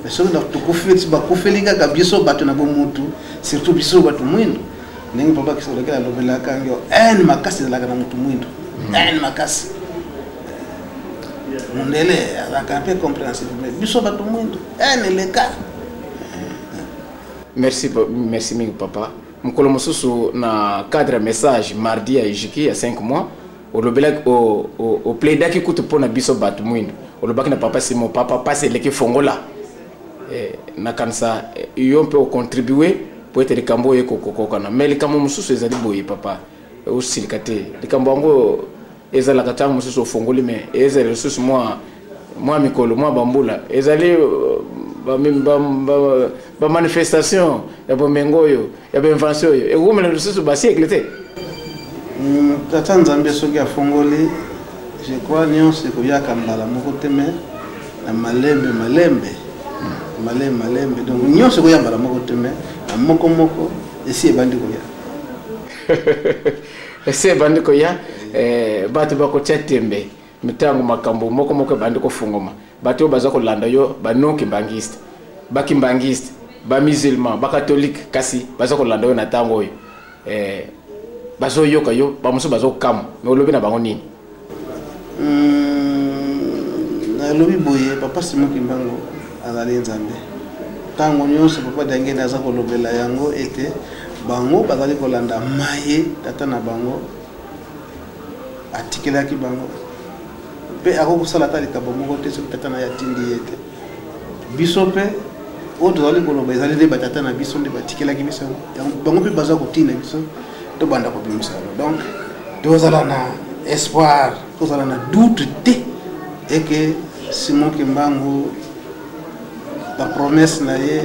mais soki tokufi, bakufeli kaka biso bato na bomutu, surtout biso bato mwindo. Ndenge papa Kisolokele alobelaka yango, haine makasi ezalaka na motu mwindo, haine makasi. Mondele azalaka mpe compréhensif, mais biso bato mwindo, haine eleka. Merci, merci mingi, papa. Mokolo mosusu, na cadre ya message mardi ya ejiki ya 5 mois, olobelaki, oplaidaki kutu mpo na biso bato mwindo. Olobaki na papa Simon: "Papa, pasi eleki, fongola." Nakanisa yo mpe ocontribue po ete likambo oyo ekokokokana. Mais likambo mosusu ezali boye, papa, osilika te. Likambo yango ezalaka, ntango mosusu ofongoli, mais ezali lisusu mwa mikolo, mwa bambula, ezali bamanifestation ya bomengo oyo, ya bainvention oyo, ekomela lisusu basiècle te. Tata Nzambe soki afongoli, je crois nyonso ekoyaka mbala moko te, mais na malembe malembe, malembe malembe. Donc nyonso ekoya mbala moko te, mais na moko moko esi ebandi koya. Esi ebandi koya. Bato bakotia tembe mitango, makambo moko moko ebandi kofungoma. Bato oyo baza kolanda yo, banon-kimbanguiste, bakimbanguiste, bamusulman, bacatholique, kasi baza kolanda yo na ntango oyo, bazoyoka yo, bamosusu bazokamwa, mais olobi na bango nini? Nalobi boye: papa Simon Kimbangu azali Nzambe. Ntango nyonso papa Diangienda aza kolobela yango ete bango bazali kolanda maye tata na bango atikelaki bango, mpe akoki kosala ata likambo moko te soki tata na ye atindi ye te. Biso mpe oyo tozali koloba ezali nde batata na biso nde batikelaki biso yango, bango mpe baza kotinda biso tobanda kobimisa yango. Donc tozala na espoir, tozala na doute te eke Simon Kimbangu, bapromesse na ye,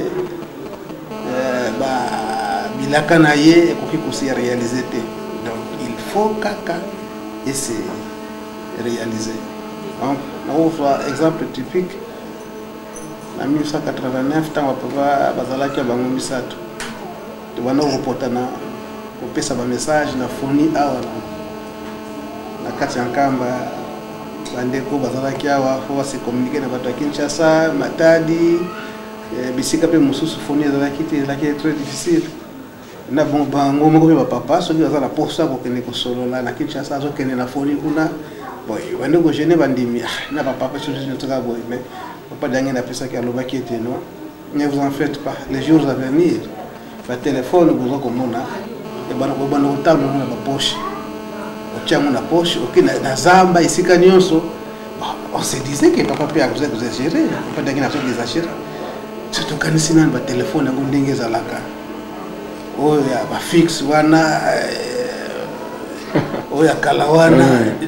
bilaka na ye ekoki kose réaliser te. Donc il faut kaka ese réaliser. Donc nakozwa exemple typique: na 1989, ntango bapapa bazalaki ya bango misato, tobanda kopota na kopesa bamessage na foni awa na kati ya Nkamba. Bandeko bazalaki awa, fo base communiquer na bato ya Kinshasa, Matadi, bisika mpe mosusu foni ezalaki te, ezalaki très difficile. Na bango moko mpe bapapa, soki baza na posa kokende kosolola na Kinshasa, azokende na foni kuna. Bon, bande kogêner bandimi na bapapa soki boye. Mais papa Diangienda apesaki, alobaki ete: "Non, ne vous en faites pas, les jours à venir, batelefone boza komona ebanda kobanda kotambola na bapoche, otia yango na poche, oke na zamba, esika nyonso." On se disait que papa mpe akoza koexagérer, papa Diangienda azoki exagérer. So tokanisi nani batelefone yango ndenge ezalaka, oyo ya bafixe wana, oyo ya kala wana,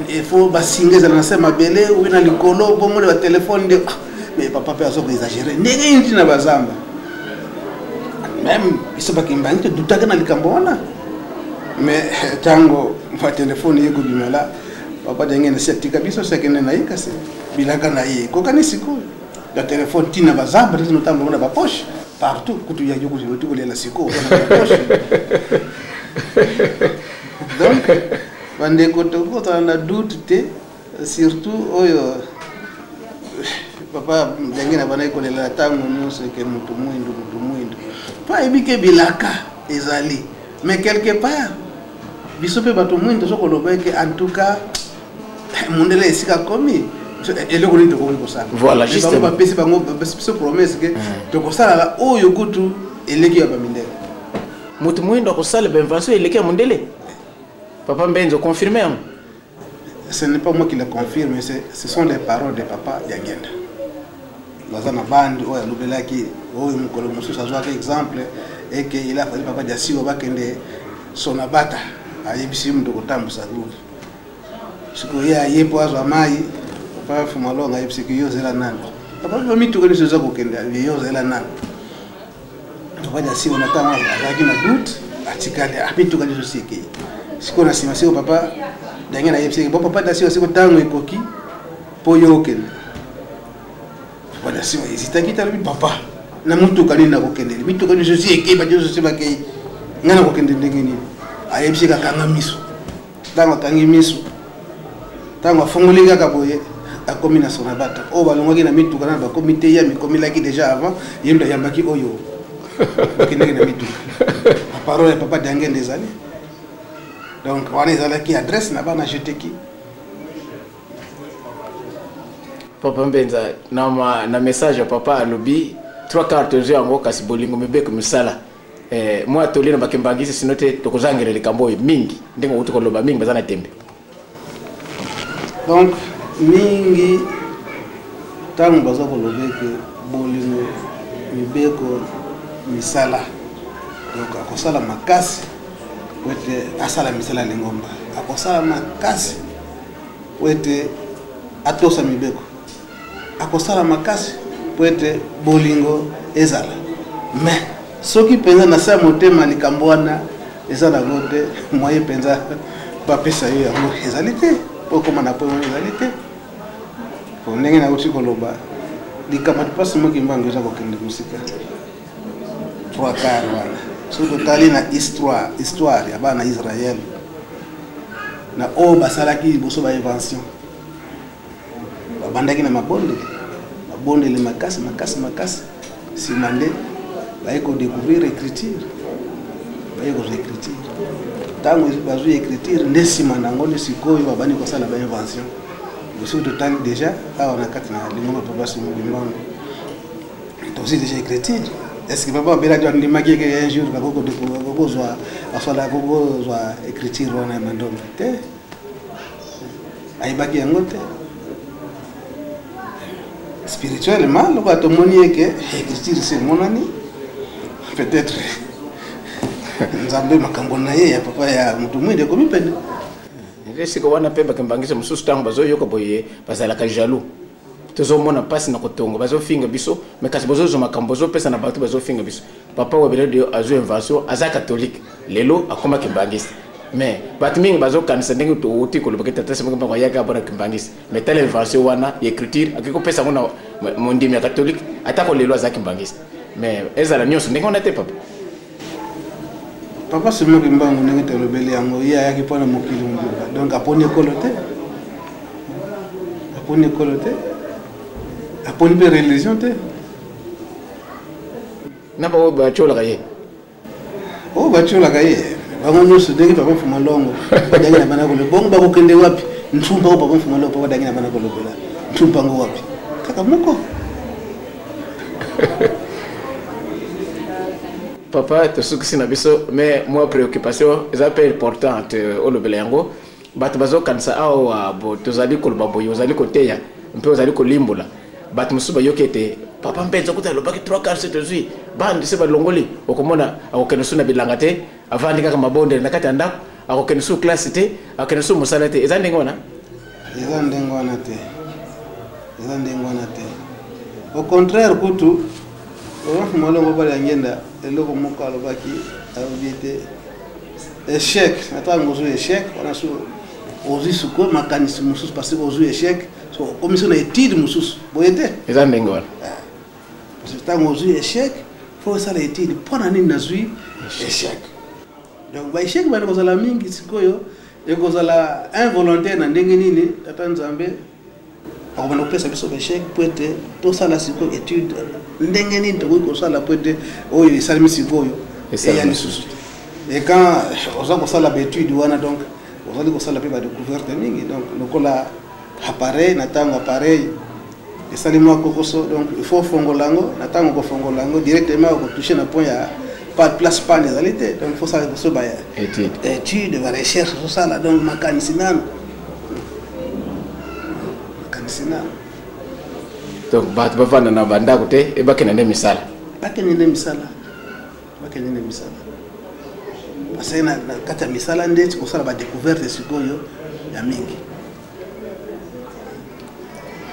il faut basinga ezala na se mabele oyo na likolo, bomona batelefone nde. Mais papa mpe aza koexagérer ndenge nini ntina bazamba? Même biso bakimbangi todutaka na likambo wana. Mais ntango batelefone ye kobimela, papa Diangienda si atika biso, si akende na ye, kasi bilaka na ye ekokani. Sikoyo ya telefone ntina bazamba te, notambola na bapoche partout, kutu ya yo kuti kolela sikoyo na bapoche. Donc bandeko, tokozala na doute te, surtout oyo papa Diangienda bandaki kolela ntango nyonso eke motu mwindu, motu mwindu, mpo ayebi ke bilaka ezali. Mais quelque part biso mpe bato mwindu tozo koloba eke en tout cas mondele esika komi, eloko nini tokoki kosala? Voilà, justement. Bapesi bango, bapesi biso promesse ke tokosalala oyo kutu eleki ya bamindele. Moto mwindo akosala bainvention eleki ya mondele, papa Mbenzo, confirme yango? Ce n'est pas moi qui le confirme, ce sont les paroles de papa Diangienda. Baza na bande oyo alobelaki, oyo mokolo mosusu azwaki exemple Eke il a fallu papa Diasiwa bakende Sonabata, ayebisi ye moto kotambusa groupe. Sikoyo ye aye mpo azwa mai, papa Fumalonga ayebisi ke yo ozela nani? Papa ba mituka nyonso eza kokende, yo ozela nani? Papa Diasiwa na ntango azalaki na doute, atikali mituka nyonso si ekei. Sikoyo na nsima sikoyo papa Daniel ayebisi ke bon papa Diasiwa sikoyo ntango ekoki mpo yo okende. Papa Diasiwa hésitaki te, alobi papa na motuka nini nakokendele, mituka nyonso si ekei, bato nyonso si bakei, ngai nakokende ndenge nini? Ayebisi kakanga miso. Ntango akangi miso, ntango afongoli kaka boye, akomi na Sonabata. Oyo balongwaki na mituka na bakomi te, ye amikomelaki déjà avant, ye moto ayambaki oyo bakendaki na mituka. Baparole ya papa Diangende ezali. Donc wana ezalaki adresse na bana jeteki. Papa Mbenza, na, ma, na message ya papa alobi trois quarts tozwi yango, kasi bolingo mibeko misala. Mwa toli na bakimbangisi, sino te tokozangela likambo oyo mingi ndenge outi koloba, mingi baza na tembe. Donc mingi ntango baza koloba ete bolingo mibeko misala, donc akosala makasi po ete asala misala ya lingomba, akosala makasi po ete atosa mibeko, akosala makasi po ete bolingo ezala. Mais soki mpenza na se ya motema likambo wana eza nango te, moyen mpenza bapesa yo yango ezali te, po ekóma na po wana ezali te. Po ndenge nauti koloba, likambo ya mpasi moki mbango eza kokende mosika. Trois quarts wana soki totali na histoire ya bana Israël na oyo basalaki liboso ba invention, babandaki na mabondeli, mabondeli makasi makasi makasi, nsima nde baye kodécouvrir écriture, baye kozwa écriture. Ntango bazwi écriture nde nsima na yango nde sikoyo babandi kosala ba invention. Soki totali déjà awa na kati na lingomba papa Simon Kimbangu, tozwi déjà écriture. Est-ce que papa abelaki andimaki ke un jour kakokozwa asala kokozwa écriture wana ya mandombe te? Ayebaki yango te. Spirituellement lokola tomoni eke écriture se emonani, peut-être Nzambe makambo na ye ya papa ya moto mwinde ekomi pene. Esika wana mpe bakimbangisa mosusu ntango bazoyoka boye bazalaka jaloux. Tozomona mpasi na kotonga, bazofinga biso, mais kasi bozozwa makambo bozopesa na bato bazofinga biso. Papa Webele azwi invention, aza catholique, lelo akoma kimbangiste. Mais bato mingi bazokanisa ndenge touti kolobaki tata Simon Kimbangu ayaki abona kimbangiste, mais tala invention wana ya écriture akoki kopesa yango na mondimi ya catholique atako lelo aza kimbangiste. Mais ezala nyonso ndenge wana te papa. Papa Simon Kimbangu ndenge tolobeli yango, ye ayaki mpona mokili mobimba, donc aponi ekolo te, aponi ekolo te, aponi mpe religion te. Na bango batiolaka ye, oyo batiolaka ye bango nyonso ndenge papa Mfuma Longo badangi na bana koloba bongo bakokende wapi? Ntumpa oyo papa Mfuma Longo papa badangi na bana kolobela ntumpa ngo wapi? Kaka moko. Papa, tosukisi na biso, mais mwa préoccupation eza mpe importante olobela yango. Bato bazokanisa awa bo tozali koloba boye, ozali koteya mpe ozali kolimbola, bato mosusu bayoki ete papa Mpenza kuta alobaki 3 quarts tozwi bande se balongoli, okomona akokende su na bilanga te, avandi kaka mabondeli na kati ya ndako, akokende su classe te, akokende su mosala te. Eza ndenge wana? Eza ndenge wana te, eza ndenge wana te. Au contraire kutu papa Malongo bala ngenda eloko moko alobaki, alobi ete échec na ntango ozwi échec wana so ozwi sikoyo makanisi mosusu, parce que ozwi échec so okomi so na étude mosusu boye te. Eza ndenge wana. Parce que ntango ozwi échec, faut osala étude mpo na nini nazwi échec. Donc ba échec bana kozala mingi, sikoyo ekozala involontaire na ndenge nini tata Nzambe akobanda kopesa biso ba échec po ete tosala sikoyo étude ndenge nini tokoki kosala po ete oyo esalemi sikoyo eya lisusu te. Et quand oza kosala ba étude wana, donc ozali kosala mpe ba découverte mingi. Donc lokola appareil, na ntango appareil esali mwa kokoso, donc il faut fongola yango. Na ntango kofongola yango directement okotouche na point ya pas place panne ezali te. Donc il faut sala liboso ba étude, ba recherche, ozosala donc makanisi nano, makanisi nano. Donc bato bavanda na bandako te, ebakende nde misala. Bakende nde misala, Bakende na misala. Parce que na kati ya misala nde kosala ba découverte sikoyo ya mingi.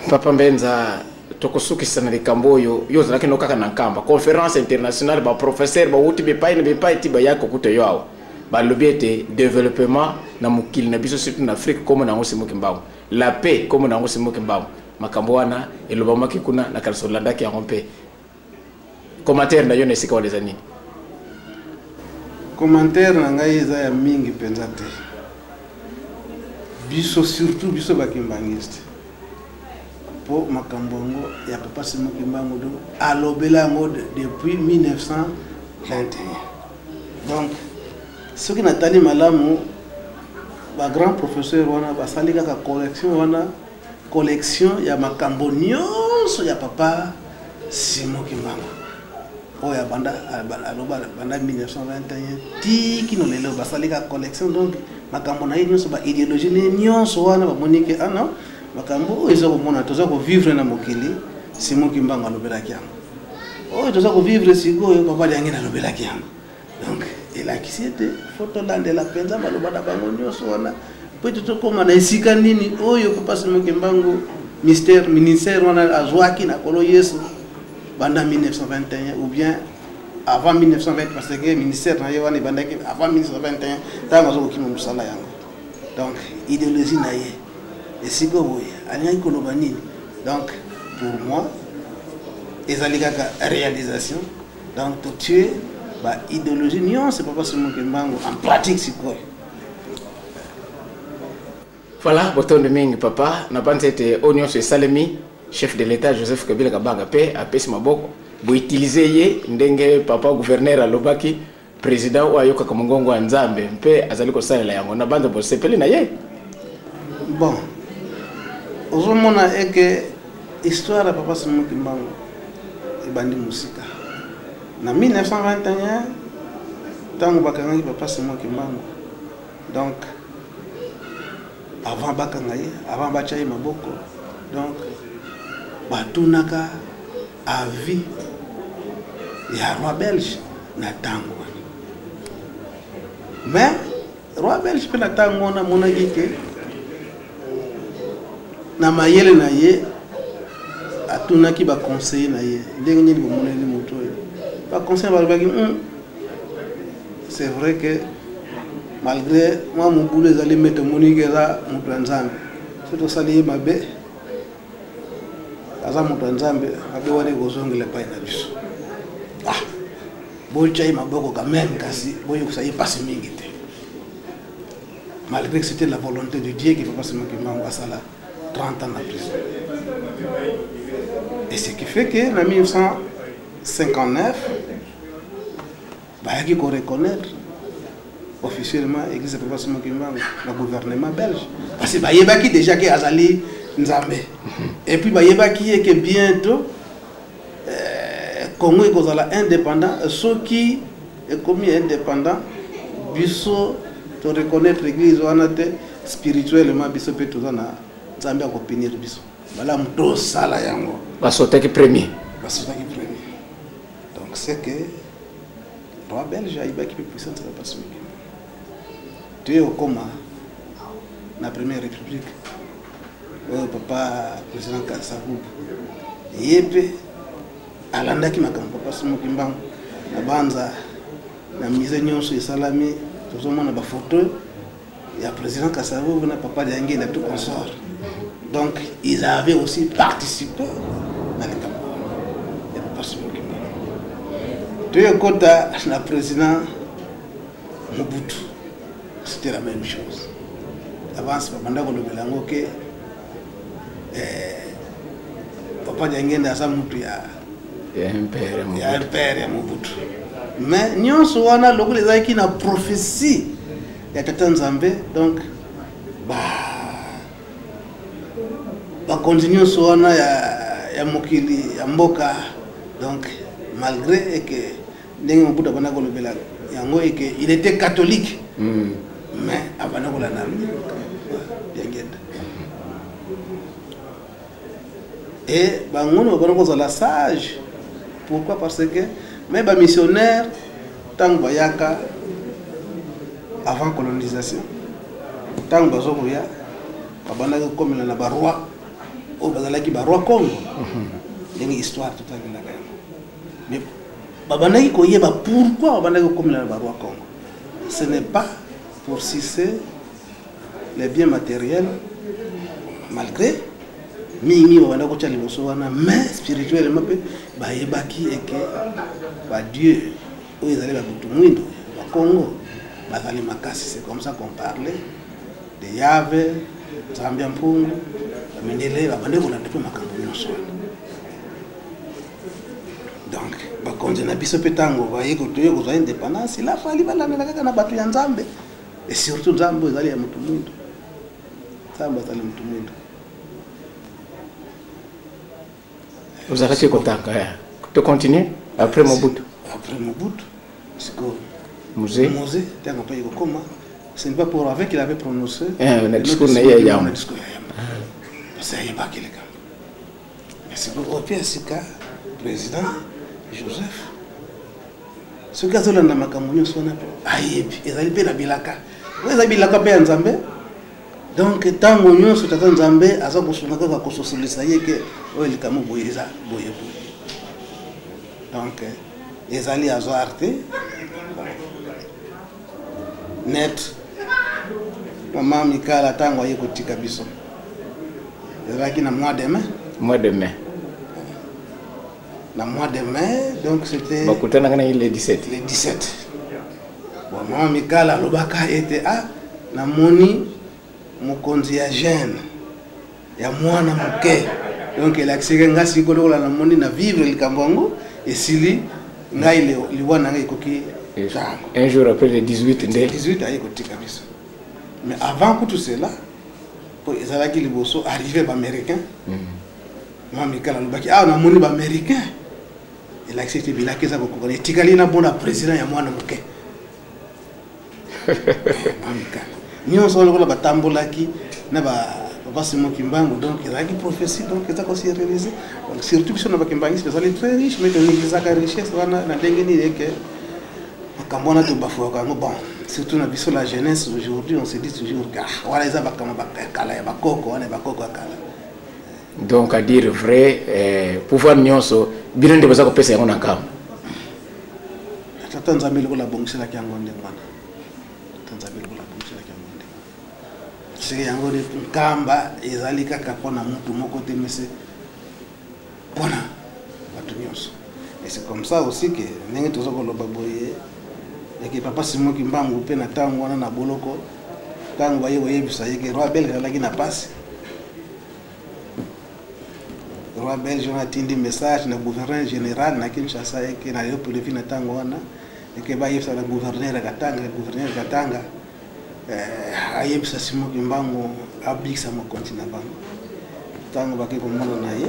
Papa Mbenza, tokosukisa na likambo oyo yo ozalaki no kaka na Nkamba, conférence internationale, ba professeur bawuti bipai na bipai ti baya kokuta yo awa, balobi ete développement na mokili na biso, surtout na Afrique, kombo na yango Simon Kimbangu, la paix kombo na yango Simon Kimbangu. Makambo wana elobamaki kuna na kanisa, olandaki yango mpe commentaire na yo na esika wana eza nini? Commentaire na ngai eza ya mingi mpenza te. Biso, surtout biso bakimbangiste, mpo makambo yango ya papa Simon Kimbangu do alobela yango depuis 1921. Donc soki natali malamu, bagrand professeur wana basali kaka collection wana, collection ya makambo nyonso ya papa Simon Kimbangu oyo abanda aloba banda 1921 ti kino lelo. Basali kaka collection, donc makambo na ye nyonso, baidéologie ne nyonso wana, bamoni ke ah non, makambo oyo eza komona, toza kovivre na mokili, Simon Kimbangu alobelaki yango. Oyo toza kovivre sikoyo, papa Diangi alobelaki yango. Donc elakisi ete fo tolandela mpenza maloba na bango nyonso wana, po ete tokóma na esika nini oyo papa Simon Kimbangu, mystère ministère wana azwaki na Kolo Yesu banda 1921 ou bien avant 1920, parce que ministère na ye wana ebandaki avant 1921, ntango aza kokima mosala yango. Donc idéologie na ye esika boye alingaki koloba nini? Donc pour moi ezali kaka réalisation. Donc totie baidéologie nyonso papa Simon Kimbangu en pratique sikoyo. Voilà, botondi mingi papa. Nabanzi ete oyo nyonso esalemi, chef de l'État Joseph Kabila Kabanga mpe apesi maboko, boutiliser ye ndenge papa gouverneur alobaki, président oyo ayokaka mongongo ya Nzambe mpe azali kosalela yango. Na banza bosepeli na ye. Bon, ozomona eke histoire ya papa Simon Kimbangu ebandi mosika na 1921, ntango bakangaki papa Simon Kimbangu. Donc avant bakanga ye, avant batya ye maboko, donc batunaka avis ya roi belge na ntango wana. Mais roi belge mpe na ntango wana amonaki ke na mayele na ye, atunaki baconseiller na ye: "Ndenge nini bomoneli moto oyo?" Baconseiller balobaki: C'est vrai que malgré mwa mobulu ezali, me tomoni ke eza moto ya Nzambe. So tosali ye mabe, aza moto ya Nzambe, mabe wana ekozongela epai na biso. Ah, botya ye maboko quand même, kasi boyokisa ye mpasi mingi te." Malgré que c'était la volonté de Dieu que papa Simon Kimbangu asala 30 ans na prison. Et ce qui fait que na 1959 bayaki koreconnaître officiellement église ya papa Simon Kimbangu na gouvernement belge, parce que bayebaki déjà ke azali Nzambe. Et puis bayebaki ye ke bientôt Congo ekozala indépendant. Soki ekomi indépendant, biso toreconnaître église wana te, spirituellement biso mpe toza na Nzambe akopunir biso. Malamu tosala yango. Basotaki premier. Basotaki premier. Donc c'est que roi belge ayibaki mpe puissance ya papa Simon Kimbangu. Toye okoma na première république oyo, papa président Kasavubu ye mpe alandaki makambo papa Simon Kimbangu. Na banza na musée nyonso esalami, tozomona bafoto ya président Kasavubu na papa Diangienda, tout consort. Donc ils avaient aussi participé na likambo wana ya papa Simon Kimbangu. Toyekota na président Mobutu, c'était la même chose. Avance babanda kolobela yango ke papa Diangienda aza mutu ya ya impere. Ya impere ya Mobutu. Mais nyonso wana lokola ezalaki na prophétie ya tata Nzambe, donc ba bakonzi nyonso wana ya mokili, ya mboka, donc malgré eke ndenge Mobutu abanda kolobela yango eke il était catholique, mais abanda kolanda Diangienda. Et bango babanda kozala sage. Pourquoi? Parce que mais bamissionnaire Ntango bayaka avant colonisation, ntango bazokoya, babandaki kokomela na baroi oyo bazalaki baroi Congo, ndenge histoire totangelaka yango. Mais babandaki koyeba pourquoi babandaki kokomela na baroi Congo. Ce n'est pas pour sucer les biens matériels, malgré mingi babanda kotya liboso wana, mais spirituellement mpe bayebaki eke badieu oyo ezali babutu mwindo bakongo bazali makasi. C'est comme ça qu'on parlait de Yahvé, Nzambe ya mpungu. Bamindele babandi kolanda mpe makambo nyonso wana. Donc bakonzi na biso mpe, ntango baye toye kozwa indépendance, il a fallu balandela kaka na bato ya Nzambe, et surtout Nzambe oyo ezali ya motu mwindo. Nzambe azali motu mwindo. Ozalaki kotanga ya to continue après Mobutu? Après Mobutu, sikoyo Mzee. Mzee, ntango mpe ekokoma, ce n'est pas pour avec qu'il avait prononcé Eh, na discours na ye ya yambo. Na discours ya yambo, parce que ayebaki likambo. Mais sikoyo oyo mpe ya sika, président Joseph, soki azolanda makambo nyonso wana mpe ayebi, ezali mpe na bilaka oyo eza bilaka mpe ya Nzambe. Donc ntango nyonso tata Nzambe aza kosunga kaka kososolisa ye ke oyo likambo boye eza boye boye. Donc ezali hasard te. Net mama Mikala, ntango aye kotika biso, ezalaki na mois de mai. Mois de mai. Na mois de mai, donc c'était Bakutanaka na ye le 17. Le 17. Bon, mama Mikala alobaka ete: "Ah, namoni mokonzi ya jeune ya mwana moke." Donc elakisaki nga sikoyo lokola namoni na vivre likambo yango, esili ngai, liwa na ngai ekoki ntango. Un jour après, le 18 nde. 18 aye kotika biso. Mais avant kutu cela, po ezalaki liboso arrivé baaméricain, mama Mikala alobaki: "Awa namoni baaméricain." Elakisi ete bilaka eza kokokana, etikali na bona président ya mwana moke. Mama Mikala nyonso wana lokola batambolaki na papa Simon Kimbangu, donc ezalaki prophétie, donc eza kosi réaliser. Donc surtout biso na bakimbangisi tozali très riche, mais tonégligeaka richesse wana na ndenge nini eke makambo wana tobafouaka yango. Bon, surtout na biso la jeunesse aujourd'hui, on se dit toujours: "Ah, wana eza makambo ya kala, ya bakoko wana, ya bakoko ya kala." Donc à dire vrai, pouvoir nyonso bino nde boza kopesa yango na nkambo. Tata Nzambe lokola abongiselaki yango ndenge wana, tata Nzambe lokola abongiselaki yango ndenge wana, seke yango nde Nkamba ezali kaka mpona mutu moko te, mese mpona bato nyonso. Et c'est comme ça aussi que ndenge toza koloba boye eke papa Simon Kimbangu mpe na ntango wana na boloko, ntango baye koyebisa ye ke roi belge azalaki na pasi, roi belge wana atindi message na gouverneur général na Kinshasa, eke na Léopoldville na ntango wana, eke bayebisa na gouverneur ya Katanga, gouverneur ya Katanga ayebisa Simon Kimbangu abikisa mokonzi na bango. Ntango bake komona na ye,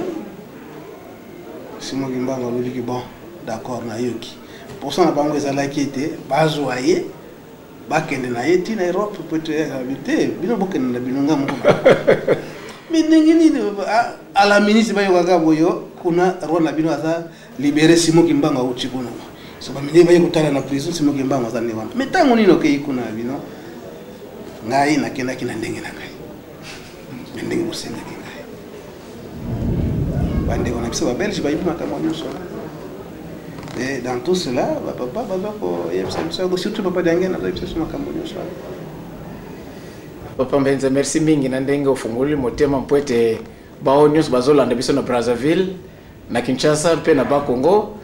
Simon Kimbangu alobiki: "Bon, d'accord, nayoki." Posa na bango ezalaki ete bazwa ye, bakende na ye ntina Europe, po ete alobi te: "Bino bokende na bino, nga moko." Mais ndenge nini ala ministre bayokaka boyo kuna, roi na bino aza libéré, Simon Kimbangu auti kuna? So bamindele baye kotala na prison, Simon Kimbangu aza nde wana. Mais ntango nini okei kuna na bino? Ngai nakendaki na ndenge na ngai, na ndenge bosengaki ngai. Bandeko na biso babelge bayebi makambo nyonso wana. Et dans tout cela, bapapa baza koyebisa biso yango, surtout papa Diangienda azoyebisa biso makambo nyonso wana. Papa Mbenza, merci mingi na ndenge ofungoli motema, mpo ete bao nyonso bazolanda biso na Brazzaville, na Kinshasa mpe na Bakongo,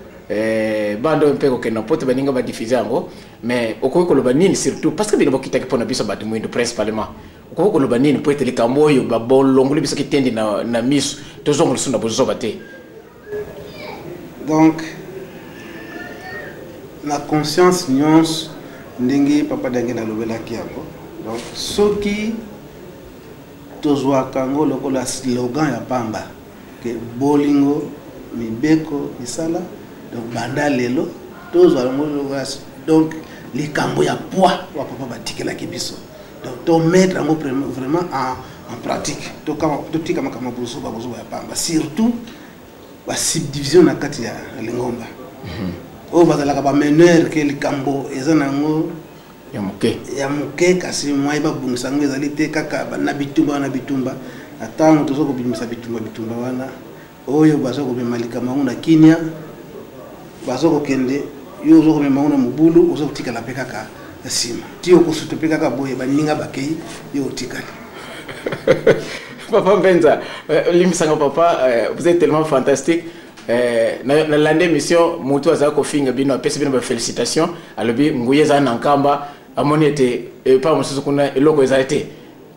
bando oyo mpe kokende na poto, baninga badiffuser yango. Mais okoki koloba nini, surtout parce que bino bokitaki mpo na biso bato mwindo principalement, okoki koloba nini mpo ete likambo oyo babolongoli biso kitendi na miso, tozonga lisusu na bozoba te? Donc na conscience nyonso, ndenge papa Diangienda alobelaki yango, donc soki tozwaka yango lokola slogan ya pamba ke bolingo, mibeko, misala, donc banda lelo tozwa yango lokola donc likambo ya poids wa papa batikelaki biso, donc tomettre yango vraiment en pratique, totika makambo bozoba bozoba ya pamba, surtout basubdivision na kati ya lingomba. Oyo bazalaka ba meneur ke likambo eza na yango ya moke ya moke, kasi moyen babongisa yango ezali te, kaka na bitumba wana bitumba. Na ntango toza kobimisa bitumba bitumba wana, oyo baza komema likambo yango na kimia, baza kokende, yo oza komema yango na mobulu, oza kotikala mpe kaka nsima ti okosuta mpe kaka boye, baninga bakei, yo otikali. Papa Mbenza, limbisanga papa, vous êtes tellement fantastique. Nalandi émission, motu azala kofinga bino, apesi bino bafélicitation, alobi nguya ezala na Nkamba, amoni ete epa mosusu kuna eloko ezali te.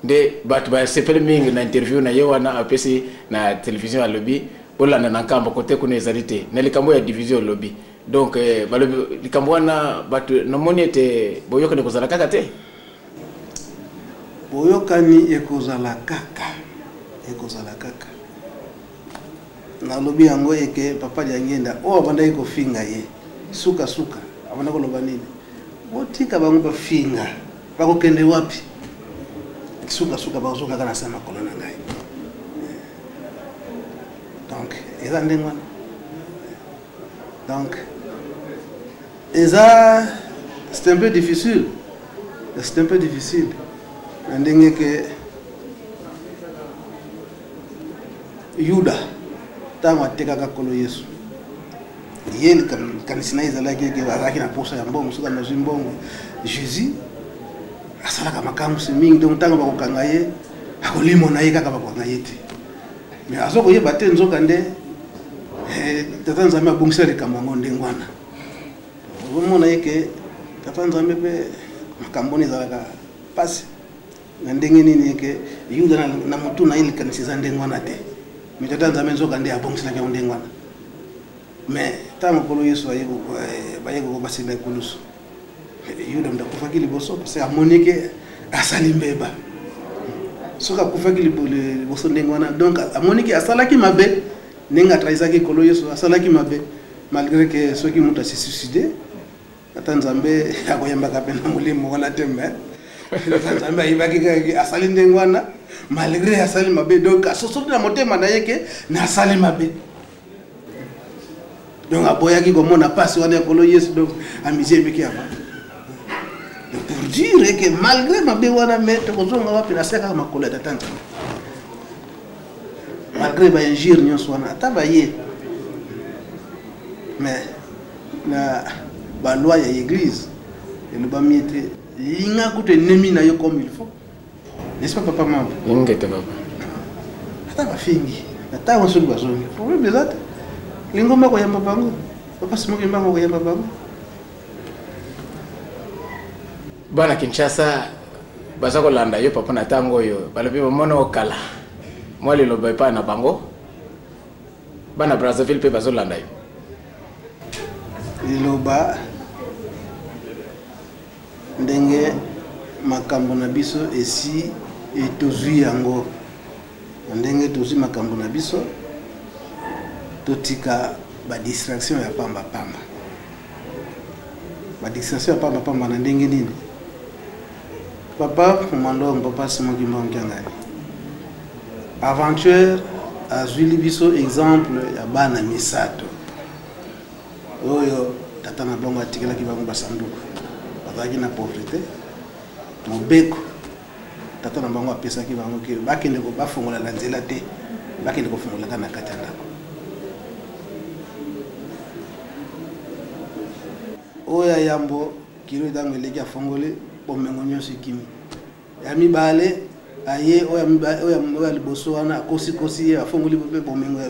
Nde bato basepeli mingi na interview na ye wana apesi na télévision, alobi bolanda na Nkamba, kote kuna ezali te. Na likambo ya division olobi, donc balobi likambo wana, bato namoni ete boyokani kozala kaka te. Boyokani ekozala kaka, ekozala kaka. Nalobi yango eke papa Diangenda oyo abandaki kofinga ye, sukasuka abanda koloba nini? Botika bango bafinga, bakokende wapi? Sukasuka bakozoka kaka na se makolo na ngai. Donc eza ndenge wana. Donc eza, c'est un peu difficile, c'est un peu difficile na ndenge ke Yuda, ntango atekaka Nkolo Yesu, ye likanisi na ye ezalaki eke azalaki na posa ya mbongo. Soki amazwi mbongo, Jésus asalaka makamwisi mingi, donc ntango bakokanga ye, akolimwa na ye kaka, bakokanga ye te. Mais aza koyeba te, nzoka nde tata Nzambe abongisela likambo yango ndenge wana. Ozomona ye ke tata Nzambe mpe makambo wana ezalaka mpasi na ndenge nini eke Yuda na motu na ye likanisi eza ndenge wana te, mais tata Nzambe nzoka nde abongiselaki yango ndenge wana. Mais ntango Nkolo Yesu baye kobasimba ekulusu, Yuda moto akufaki liboso, parce amoni ke asali mbeba. Soki akufaki liboso ndenge wana, donc amoni ke asalaki mabe, ndenge atrahisaki Nkolo Yesu, asalaki mabe. Malgré ke soki moto asi suicide, ata Nzambe akoyambaka mpe na molimo wana te, mais ata Nzambe ayebaki kaka asali ndenge wana, malgré asali mabe. Donc asosoli na motema na ye ke nasali mabe, donc aboyaki komona mpasi wana ya Nkolo Yesu, donc amisie emeki avant. Pour dire que malgré mabe wana, mais tokozonga wapi? Na se kaka makolo ya tata Nzambe, malgré bainjure nyonso wana ata baye. Mais na baloi ya église elobami ete linga kutu ennemi na yo comme il faut, n'est-ce pas, papa Mambo? Ingete papa. Ata bafingi na ntango, soki bazongi, problème eza te. Lingomba koyamba bango, papa Simoki Mbango koyamba bango. Bana Kinshasa baza kolanda yo papa na ntango oyo, balobi bamona okala mwa liloba epai na bango. Bana Brazzaville mpe bazolanda yo. Liloba ndenge makambo na biso esi tozwi yango, na ndenge tozwi makambo na biso, totika badistraction ya pambapamba, badistraction ya pambapamba. Na ndenge nini, papa Mandongo, papa Simon Kimbangu Kiangani, aventure azwili biso exemple ya bana misato oyo tata na bango atikelaki bango basanduku, bazalaki na pauvreté. Mobeko tata na bango apesaki bango ke bakende bafongola na nzela te, bakende kofongola kaka na kati ya ndako. Oyo ya yambo, kilo ntango eleki, afongoli, bomengo nyonso ekimi. Ya mibale aye, oyo ya liboso wana akosikosi ye, afongoli mpe bomengo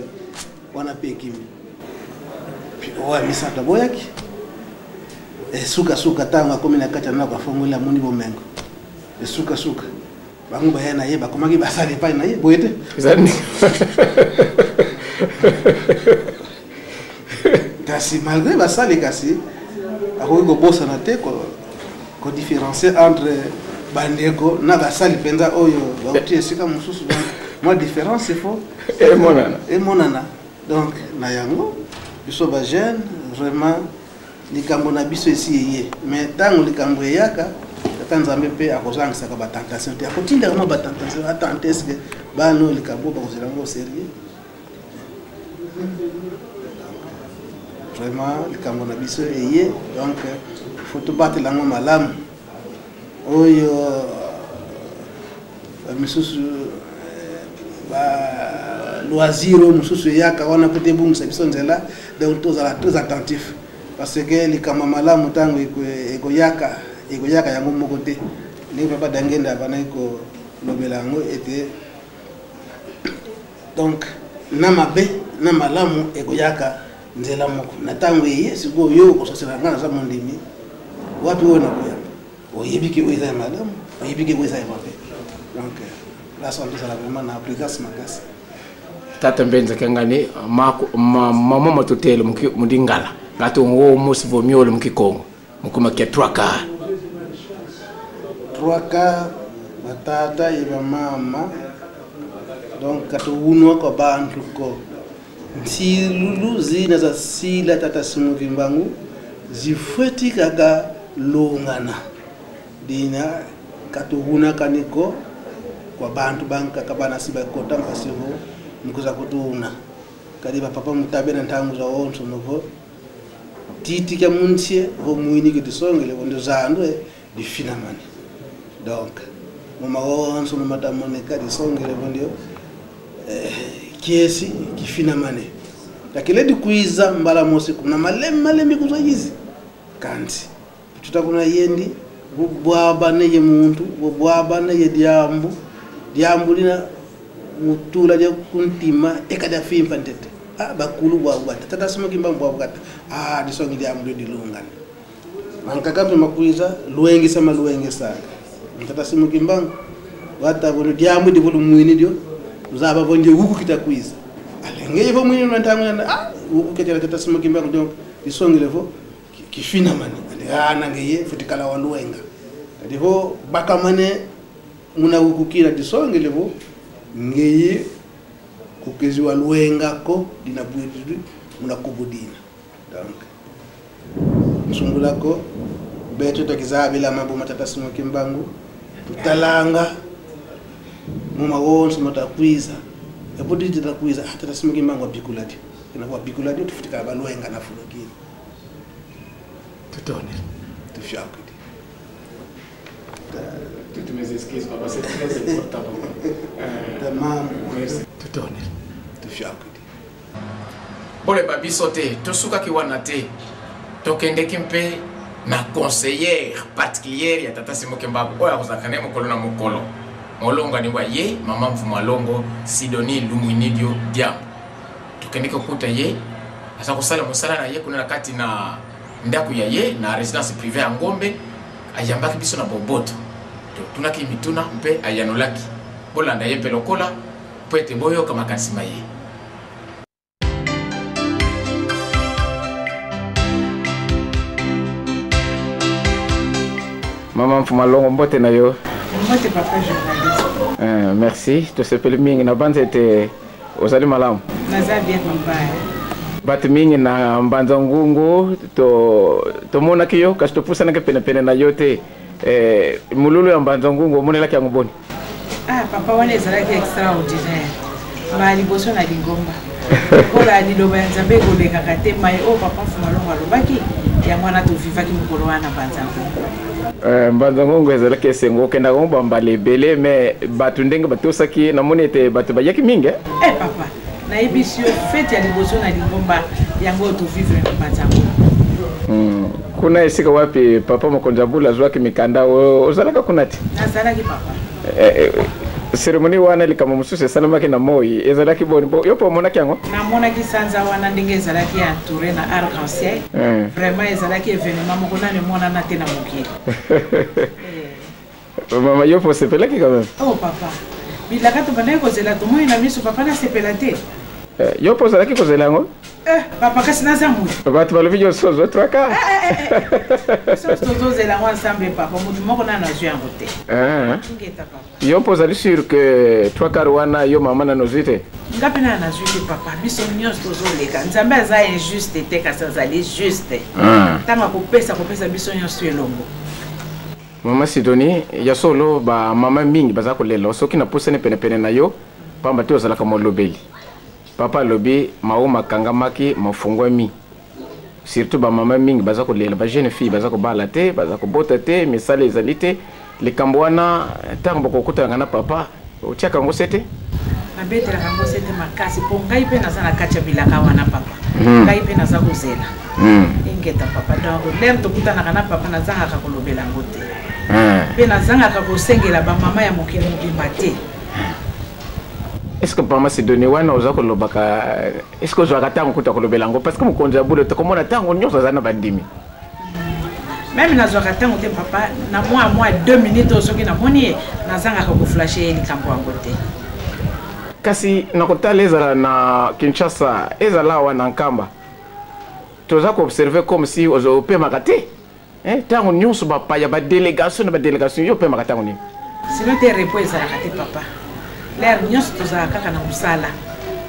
wana mpe ekimi. Oyo ya misato aboyaki. Esukasuka, ntango akomi na kati ya ndako, afongoli, amoni bomengo. Esukasuka bango baya na ye, bakomaki basala epai na ye, boye te? Kasi malgré basali, kasi akoki kobosana te kodifférencier entre bandeko na basali mpenza oyo bauti esika mosusu. Donc mwa différence il faut emonana. Emonana. Donc na yango, biso bajeune, vraiment likambo na biso esi eye. Mais ntango likambo eyaka, tata Nzambe mpe akozangisaka batentation te, akotindaka mwa batentation, atente eske bana oyo likambo bakozela yango sérieux. Vraiment likambo na biso eye, donc faut tobatela yango malamu. Oyo misusu ba loisir oyo mosusu eyaka wana mpo te ebungisa biso nzela, donc tozala très attentif parce que likambo ya malamu ntango ekoyaka, ekoyaka yango moko te. Ndenge papa Dangenda abandaki kolobela yango ete donc na mabe na malamu ekoyaka nzela moko na ntango eye. Sikoyo yo okososela ngai naza mondimi wapi oyo nakoyamba, oyebi ke oyo eza ya malamu, oyebi ke oyo eza ya mabe. Donc place wana tozala vraiment na prudence makasi. Tata mbenza kengani mama matutele mudingala ngati ngo musi vomiole mukikongo mukuma kia 3 quarts. 3 quarts batata ye bamama, donc katuwunwa kwa bantu ko nsilulu zina za sila tata Simon Kimbangu zifweti kaka longana dina katuhuna kaniko kwa bantu bankaka bana si bakota mpasivo mukuza kutuuna kadi bapapa mutabe na ntangu za onso novo titika munsie vo mwiniki disongele vondo zandwe difinamani. Donc muma onso numatamoneka disongele vondio kiesi kifinamane lakini dikuiza mbala mosi kuna malemi malemi kuzwa yizi kanti tutakuna yendi bubwaba neye muntu bubwaba neye diambu diambu lina mutula lya kuntima ekada fimpa ntete bakulu bwabwa tata simo kimba bwabwa kata disongi diambu dilungana mankaka makuiza luengi sama luengi saka tata simo kimbangu wata bono diambu di bolu mwini dio uzaba bonje wuku kitakuiza alenge ivo mwini nantangu na wuku ketela tata simo kimbangu donc disongi levo kifina mani ande nangeye futikala waluenga adivo bakamane muna wukukira disongi levo ngeye kukezi waluenga ko dina bwidi muna kubudina. Donc msungulako beto takizabila mambo matata simo kimbangu tutalanga muma wonso matakwiza epodi titakwiza tata simo kimbangu abikuladi ina kwa bikuladi tufutika baluenga na fulukini tutone tufyakudi. Toutes mes excuses, papa, c'est très important, papa. Tamam. Merci. Tutone. Tufyakudi. Bole babiso te, tosukaki wana te. Tokendeki mpe na conseillère particulière ya tata Simon Kimbangu oyo akozalaka na ye mokolo na mokolo. Molongani wa ye, mama Mfumu Alongo, Sidonie Lumwinidio Diambo. Tokendeki kokuta ye, aza kosala mosala na ye kuna na kati na ndako ya ye na résidence privée ya Ngombe. Ayambaki biso na boboto. Totunaki mituna mpe ayanolaki. Bolanda ye mpe lokola po ete boyoka makanisi ma ye. Mama Mfumu Alongo, mbote na yo. Mbote papa journaliste. Merci, tosepeli mingi na banza ete ozali malamu. Naza bien papa. Bato mingi na mbanza ngungu tomonaki yo kasi topusanaki penepene na yo te. Molulu ya mbanza ngungu omonelaki yango boni? Papa wana ezalaki extraordinaire. Ma liboso na lingomba. Lokola liloba ya Nzambe ekolekaka te, mai oyo papa Mfumu Alongo alobaki, yango wana tovivaki mokolo wana na mbanza ngungu. Mbanza ngungu ezalaki esengo, okendaka ngo bambala ebele, mais bato ndenge batosaki, namoni ete bato bayaki mingi, eh? Papa, nayebisi yo fete ya liboso na lingomba yango oyo tovivre na mbanza ngungu. Kuna esika wapi papa mokonzi ya bula azwaki mikanda, ozalaka kuna te? Nazalaki papa. Cérémonie wana likambo mosusu esalemaki na moi, ezalaki boni? Bo, yo mpo omonaki yango? Namonaki sanza wana ndenge ezalaki entouré na arc-en-ciel. Vraiment ezalaki événement moko nani emonana te na mokili. Mama, yo mpo osepelaki quand même? Oh papa, bilaka tobandaki kozela tomoni na miso papa nasepela te. Yo mpo ozalaki kozela yango? Papa kasi naza moto. Bato balobi nyonso ozwa trois quarts. Biso tozozela yango ensemble papa, moto moko nano azwi yango te. Ngeta papa. Yo mpo ozali sûr que trois quarts wana yo mama nano ozwi te? Nga mpe nano nazwi te papa, biso nyonso tozoleka. Nzambe aza injuste te kasi azali juste. Ntango akopesa, akopesa biso nyonso elongo. Mama Sidonie, ya solo ba mama mingi baza kolela soki napusani penepene na yo pamba te ozalaka molobeli. Papa alobi mao makangamaki mafungwami. Surtout bamama mingi baza kolela, bajeune fille baza kobala te, baza kobota te, misala ezali te. Likambo wana, ntango bokokutanaka na papa, otiaka yango se te? Nabetelaka yango se te makasi, mpo ngai mpe naza na kati ya bilaka wana, papa. Ngai mpe naza kozela. Ingeta, papa. Donc l'heure tokutanaka na papa, nazangaka kolobela yango te, mpe nazangaka kosengela bamama ya mokili mobimba te. Est ce que mama Sidonie wana oza kolobaka, est ce que ozwaka ntango kuta kolobela yango? Parce que mokonzi ya bule, tokomona ntango nyonso aza na bandimi. Même nazwaka ntango te, papa. Na mwa 2 minutes oyo, soki namoni ye, nazangaka koflasher ye likambo yango te. Kasi na kotala, ezala na Kinshasa, ezala awa na Nkamba, toza koobserver comme si opemaka te. Ntango nyonso bapaya, badélégation na badélégation. Yo opemaka ntango nini? Sinon te, repos ezalaka te, papa. L'heure nyonso tozalaka kaka na mosala.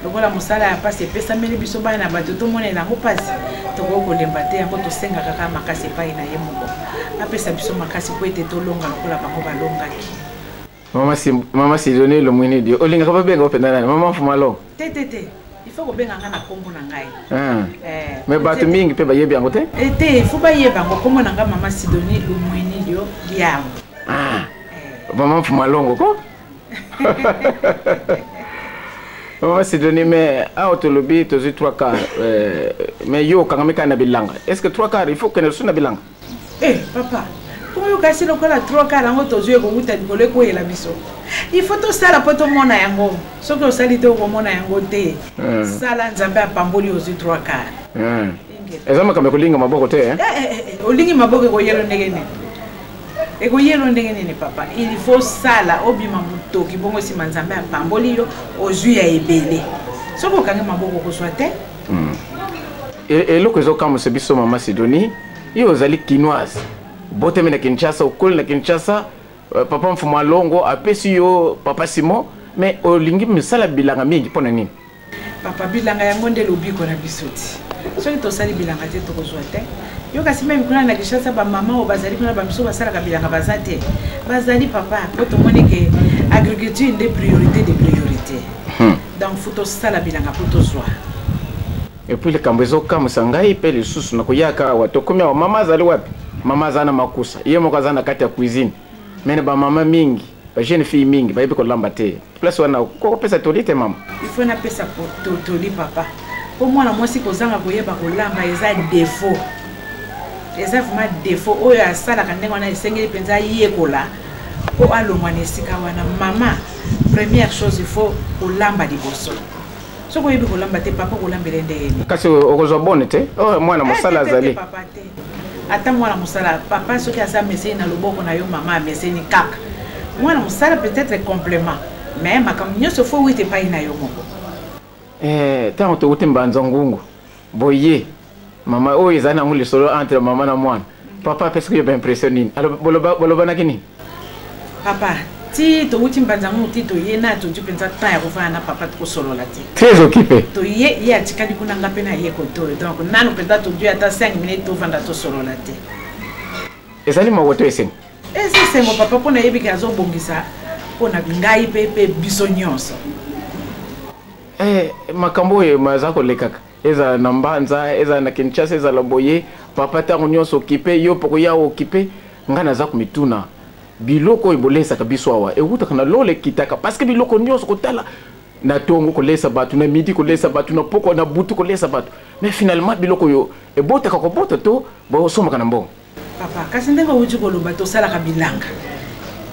Lokola mosala ya mpasi epesameli biso bana na bato, tomonela yango mpasi, tokoki kolemba te. Yango tosengaka kaka makasi epai na ye moko, apesa biso makasi mpo ete tolonga lokola bango balongaki. Mama, si, mama Sidonie Lomwini Dio, olingaka babenga mpenza nani? Mama Mfumalo? Te, te, te, il faut kobenga nga na nkombo na ngai. Mais bato mingi mpe bayebi yango te. Te, il faut bayeba yango. Nkombo na ngai mama Sidonie Lomwini Dio Liambo. Ah. Mama Mfumalongo ko, mama Sidonie. Mais awa tolobi tozwi 3 quart, mais yo okangami kaka na bilanga. Est ce que 3 quart, il faut okende lisusu na bilanga? Eh papa, oyo kasi lokola 3 quart yango tozwi, ekowuta likolo, ekweyela biso. Il faut tosala mpo tomona yango. Soki osali te, okomona yango te. Sala, Nzambe apamboli, ozwi 3 quart. Eza makambo ya kolinga maboko te? Eh, eh, eh, olingi maboko, ekoyelo ndenge nini? Ekoyelo ndenge nini, papa? Il faut sala, obima motoki, bongo nsima Nzambe apamboli yo, ozwi ya ebele. Soki okangi maboko, okozwa te. Eloko ezokamwisa biso, mama Sidonie, yo ozali Kinoise, obotami na Kinshasa, okoli na Kinshasa, papa Mfumu Alongo apesi yo papa Simon, mais olingi misala bilanga mingi mpo na nini? Papa, bilanga yango nde lobiko na biso ti. Soki tosali bilanga te, tokozwa te. Yo kasi, même kuna na Kinshasa, bamama oyo bazali kuna, bamiso basalaka bilanga baza te? Bazali, papa. Po tomoni ke agriculture nde priorité de priorité. Donc faut tosala bilanga mpo tozwa. Et puis likambo ezokamwisa ngai mpe lisusu, na koyaka awa, tokomi awa, mama azali wapi? Mama aza na makusa, ye moko aza na kati ya cuisine. Mais na bamama mingi, bajeune fille mingi bayebi kolamba te. Place wana kokopesa toli te, mama? Il faut napesa toli, papa, mpo mwana mwasi kozanga koyeba kolamba eza défaut, eza vraiment défaut. Oyo asalaka ndenge wana, esengeli mpenza ayekola mpo alongwa na esika wana. Mama, première chose, il faut kolamba liboso. Soki oyebi kolamba te, papa, kolambela ndenge nini? Kasi okozwa bone te. Oh, mwana mosala azali. Papa, te. Ata mwana mosala, papa, soki aza meseni na loboko na yo, mama ameseni kaka. Mwana mosala peut-être complément, mais makambo nyonso faut wite epai na yo moko. Ntango towuti Mbanza Ngungu boye, mama, oyo ezali nango lisolo entre mama na mwana, papa apesaki yo baimpression nini? Bolobanaki nini? Papa, ti towuti Mbanza Ngungu ti toye na tozwi mpenza temps ya kofanda na papa, tokosolola te. Très occupé. Toye, ye atikali kuna, nga mpe na ye kote oyo. Donc nanu mpenza tozwi ata 5 minutes tovanda tosolola te. Ezali moko to esengo? Eza esengo, papa, mpo nayebi ke azobongisa mpo na ngai mpe biso nyonso. Makambo oyo aza kolekaka, ezala na Mbanza, ezala na Kinshasa, ezala boye, papa ntango nyonso occupé, yo mpo koya occupé. Ngai naza komituna, biloko oyo bolesaka biso awa ewutaka na lola, ekitaka? Parce que biloko nyonso kotala, na ntongo kolesa bato, na midi kolesa bato, na pokwa, na butu kolesa bato, mais finalement biloko oyo ebotaka kobota to bosombaka na mbongo? Papa, kasi ndenge owuti koloba, tosalaka bilanga.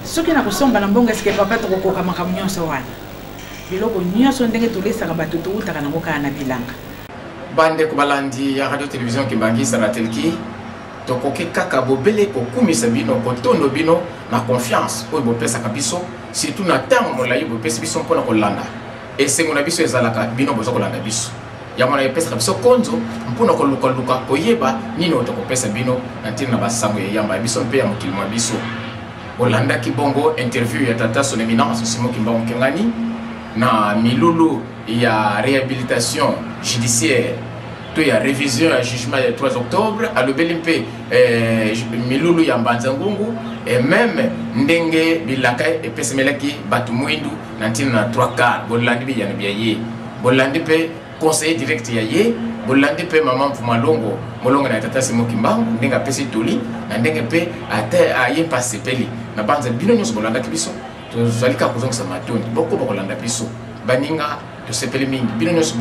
Soki na kosomba na mbongo, eske, papa, tokokoka makambo nyonso wana? Biloko nyonso ndenge tolesaka bato, towutaka nango kaka na bilanga. Bandeko balandi ya Radio Télévision Kimbangisa na Telki, tokoki kaka bobele kokumisa bino, kotondo bino na confiance oyo bopesaka biso, surtout na ntango molai bopesi biso mpona kolanda. Esengo na biso ezalaka bino boza kolanda biso. Yango wana epesaka biso konzo mpona kolukaluka koyeba nini oyo tokopesa bino na ntina na basango ya yamba ya biso mpe ya mokili mwa biso. Bolandaki bongo interview ya tata Son Éminence Simon Kimbangu Kiangani na milulu ya réhabilitation judiciaire to ya révision ya jugement ya 3 octobre. Alobeli mpe milulu ya Mbanza Ngungu et même ndenge bilaka epesemelaki bato mwindu na ntina na 3 quart. Bolandi biyano bya ye, bolandi mpe. conseiller direct ya ye. Bolandi mpe mama Mfuma Longo, molongo na tata Simon Kimbangu, ndenge apesi toli na ndenge mpe ate aye mpe asepeli na banza. Bino nyonso bolandaki biso, tozali kaka kozongisa matondi, bokoba kolanda biso baninga, tosepeli mingi. Bino nyonso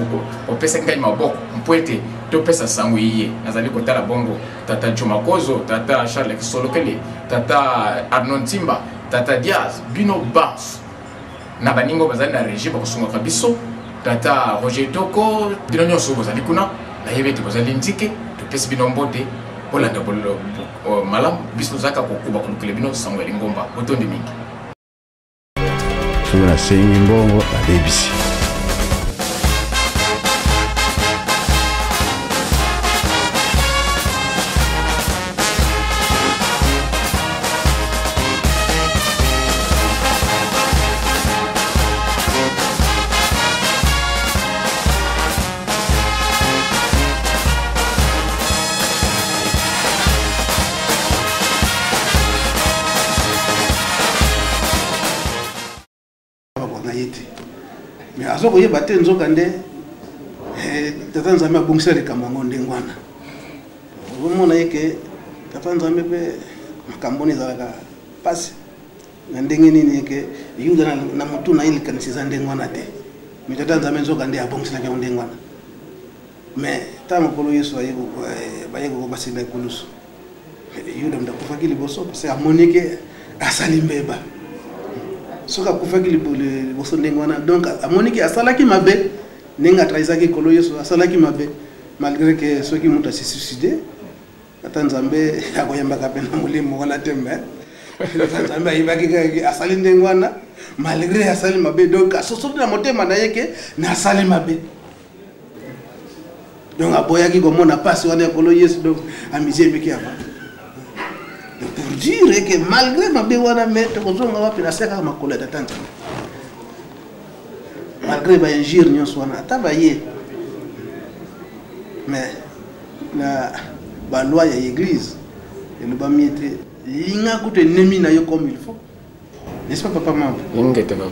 bopesaki ngai maboko mpo ete topesa sango iye. Nazali kotala bongo tata Juma Kozo, tata Charles Kisolokele, tata Arnaud Ntimba, tata Diaz, bino banso na baninga oyo bazali na regie bakosungaka biso, tata Roger Toko, bino nyonso bozali kuna, nayebi ete bozali nzike, topesi bino mbote, bolanda malamu biso tozalaka kokoba kolukela bino sango ya lingomba. Botondi mingi. Soki nasengi mbongo nabebisi. Bakwanga ye te, mais aza koyeba te nzoka nde tata Nzambe abongisela likambo yango ndenge wana. Ozomona ye ke tata Nzambe mpe makambo wana ezalaka mpasi na ndenge nini eke Yuda na motu na ye likanisi eza ndenge wana te, mais tata Nzambe nzoka nde abongiselaki yango ndenge wana. Mais ntango Nkolo Yesu baye kobasinda ekulusu, Yuda moto akufaki liboso parce que amoni ke asali mbeba. Soki akufaki liboso ndenge wana, donc amoni ke asalaki mabe ndenge atrahisaki Nkolo Yesu, asalaki mabe malgré ke soki moto asi suicide, ata Nzambe akoyambaka mpe na molimo wana te. Mais ata Nzambe ayebaki kaka asali ndenge wana malgré asali mabe, donc asosoli na motema na ye ke nasali mabe, donc aboyaki komona mpasi wana ya Nkolo Yesu, donc amisie emeki avant. Pour dire que malgré mabe wana, mais tokozonga wapi? Na se kaka makolo ya tata Nzambe, malgré bainjure nyonso wana ata baye. Mais na baloi ya église elobami ete linga kutu ennemi na yo comme il faut, n'est-ce pas, papa Mambo? Ingete papa.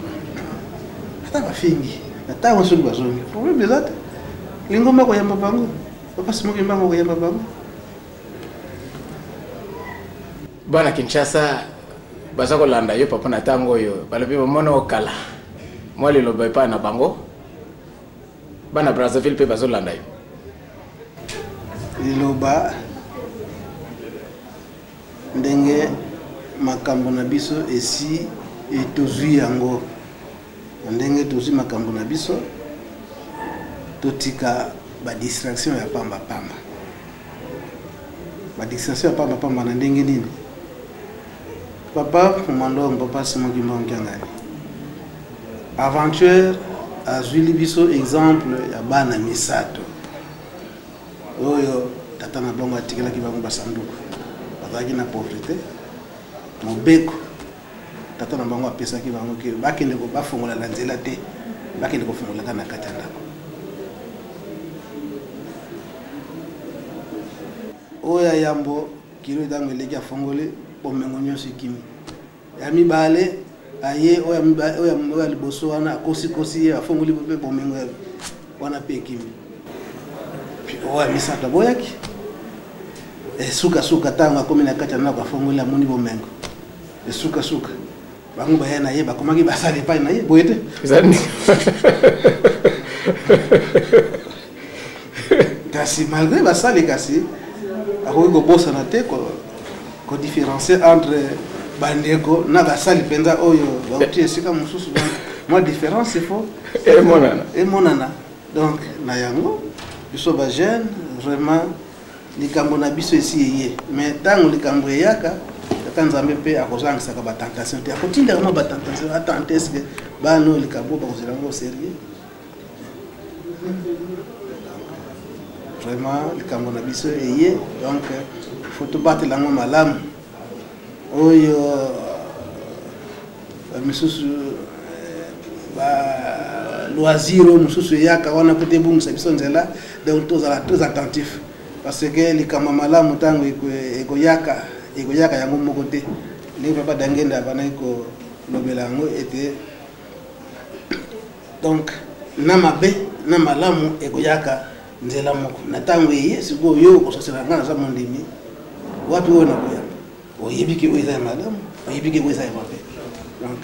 Ata bafingi na ntango soki bazongi, problème eza te. Lingomba koyamba bango, papa Simoki Mbango koyamba bango. Bana Kinshasa baza kolanda yo papa na ntango oyo, balobi bamona okala mwa liloba epai na bango. Bana Brazzaville mpe bazolanda yo. Liloba ndenge makambo na biso esi tozwi yango, na ndenge tozwi makambo na biso, totika badistraction ya pambapamba. Badistraction ya pambapamba na ndenge nini? Papa Mandongo, papa Simon Kimbangu Kiangani, aventure azwili biso exemple ya bana misato oyo tata na bango atikelaki bango basanduku. Bazalaki na pauvreté. Mobeko tata na bango apesaki bango ke bakende bafongola na nzela te, bakende kofongola kaka na kati ya ndako. Oyo ya yambo, kilo ntango eleki, afongoli, bomengo nyonso ekimi. Ya mibale aye, oyo ya liboso wana akosikosi ye, afongoli mpe bomengo wana mpe ekimi. Oyo ya misato aboyaki. Esukasuka ntango akomi na kati ya ndako, afongoli, amoni bomengo. Esukasuka bango baya na ye, bakomaki basala epai na ye boye te. Kasi malgré basali, kasi akoki kobosana te kodifférencier entre bandeko na basali mpenza oyo bauti esika mosusu. Donc mwa différence il faut emonana. Emonana. Donc na yango biso bajeune, vraiment likambo na biso esi eye. Mais ntango likambo eyaka, tata Nzambe mpe akozangisaka batentation te, akotindaka mwa batentation atente eske bana oyo likambo bakozela yango sérieux. Vraiment likambo na biso eye, donc faut tobatela yango malamu. Oyo misusu ba loisir oyo mosusu eyaka wana po te ebungisa biso nzela. Donc tozala très attentif parce que likambo ya malamu ntango ekoyaka, ekoyaka yango moko te. Ndenge papa Dangenda abandaki kolobela yango ete donc na mabe na malamu ekoyaka nzela moko na ntango eye. Sikoyo yo okososela, ngai naza mondimi, wapi oyo nakoyamba? Oyebi ke oyo eza ya malamu, oyebi ke oyo eza ya mabe. Donc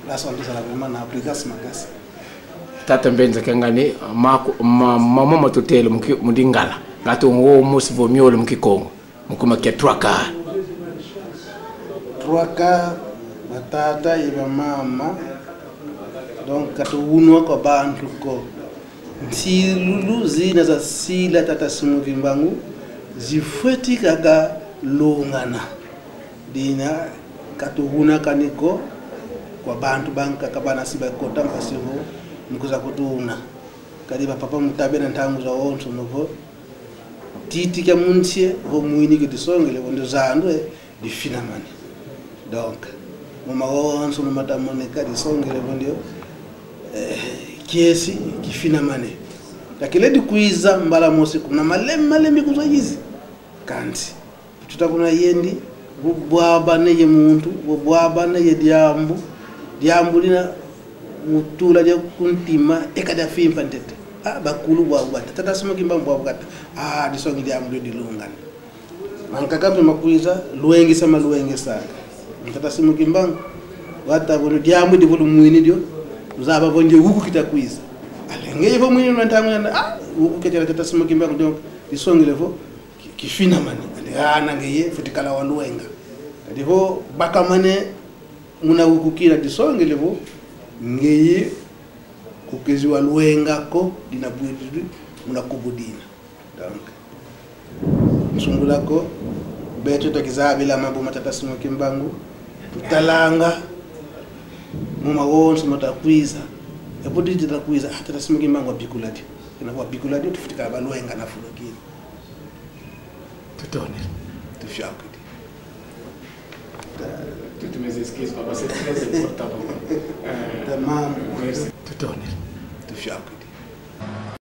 place wana tozala vraiment na prudence makasi. Tata mbenza kangani mama matutele mudingala ngati ngo musi vomiole mukikongo mukuma kia trois quarts. Trois quarts batata ye bamama. Donc katuwunwa kwa bantu ko nsilulu zina za sila tata Simon Kimbangu zifweti kaka lungana dina katuhuna kaniko kwa bantu bankaka bana si bakota mpasivo mukuza kutuuna kadi bapapa mutabe na ntangu za onso novo titika munsie vo mwiniki disongele vondo zandwe difinamane. Donc muma onso numatamoneka disongele vondio kiesi kifinamane lakile dikwiza mbala mosi kuna malemi malemi kuzwa yizi kanti tutakuna yendi bubwaba neye muntu bubwaba neye diambu diambu lina mutula dia kuntima ekada fimpa ntete ah bakulu bwabu bata tata simo kimba bwabu kata ah disongi diambu dilungana mankaka makwiza luengi sama luengi saka tata simo kimbangu wata bono diambu di bolu mwini dio zaba bonje wuku kitakwiza alenge vo mwini nantangu ah wuku ketela tata simo kimbangu. Donc disongi levo kifina mani ale ana ngeye futikala waluenga adivo bakamane muna wukukira disongi levo ngeye kukezi waluenga ko dina bwidi muna kubudina. Donc msungulako beto takizabila mambo matata simo kimbangu tutalanga muma wonso matakwiza epodi titakwiza tata simo kimbangu abikuladi ina kwa bikuladi tufutika baluenga na fulukini tutone tufyakudi. Toutes mes excuses, papa, c'est très important, papa. Tamam. Merci. Tutone tufyakudi.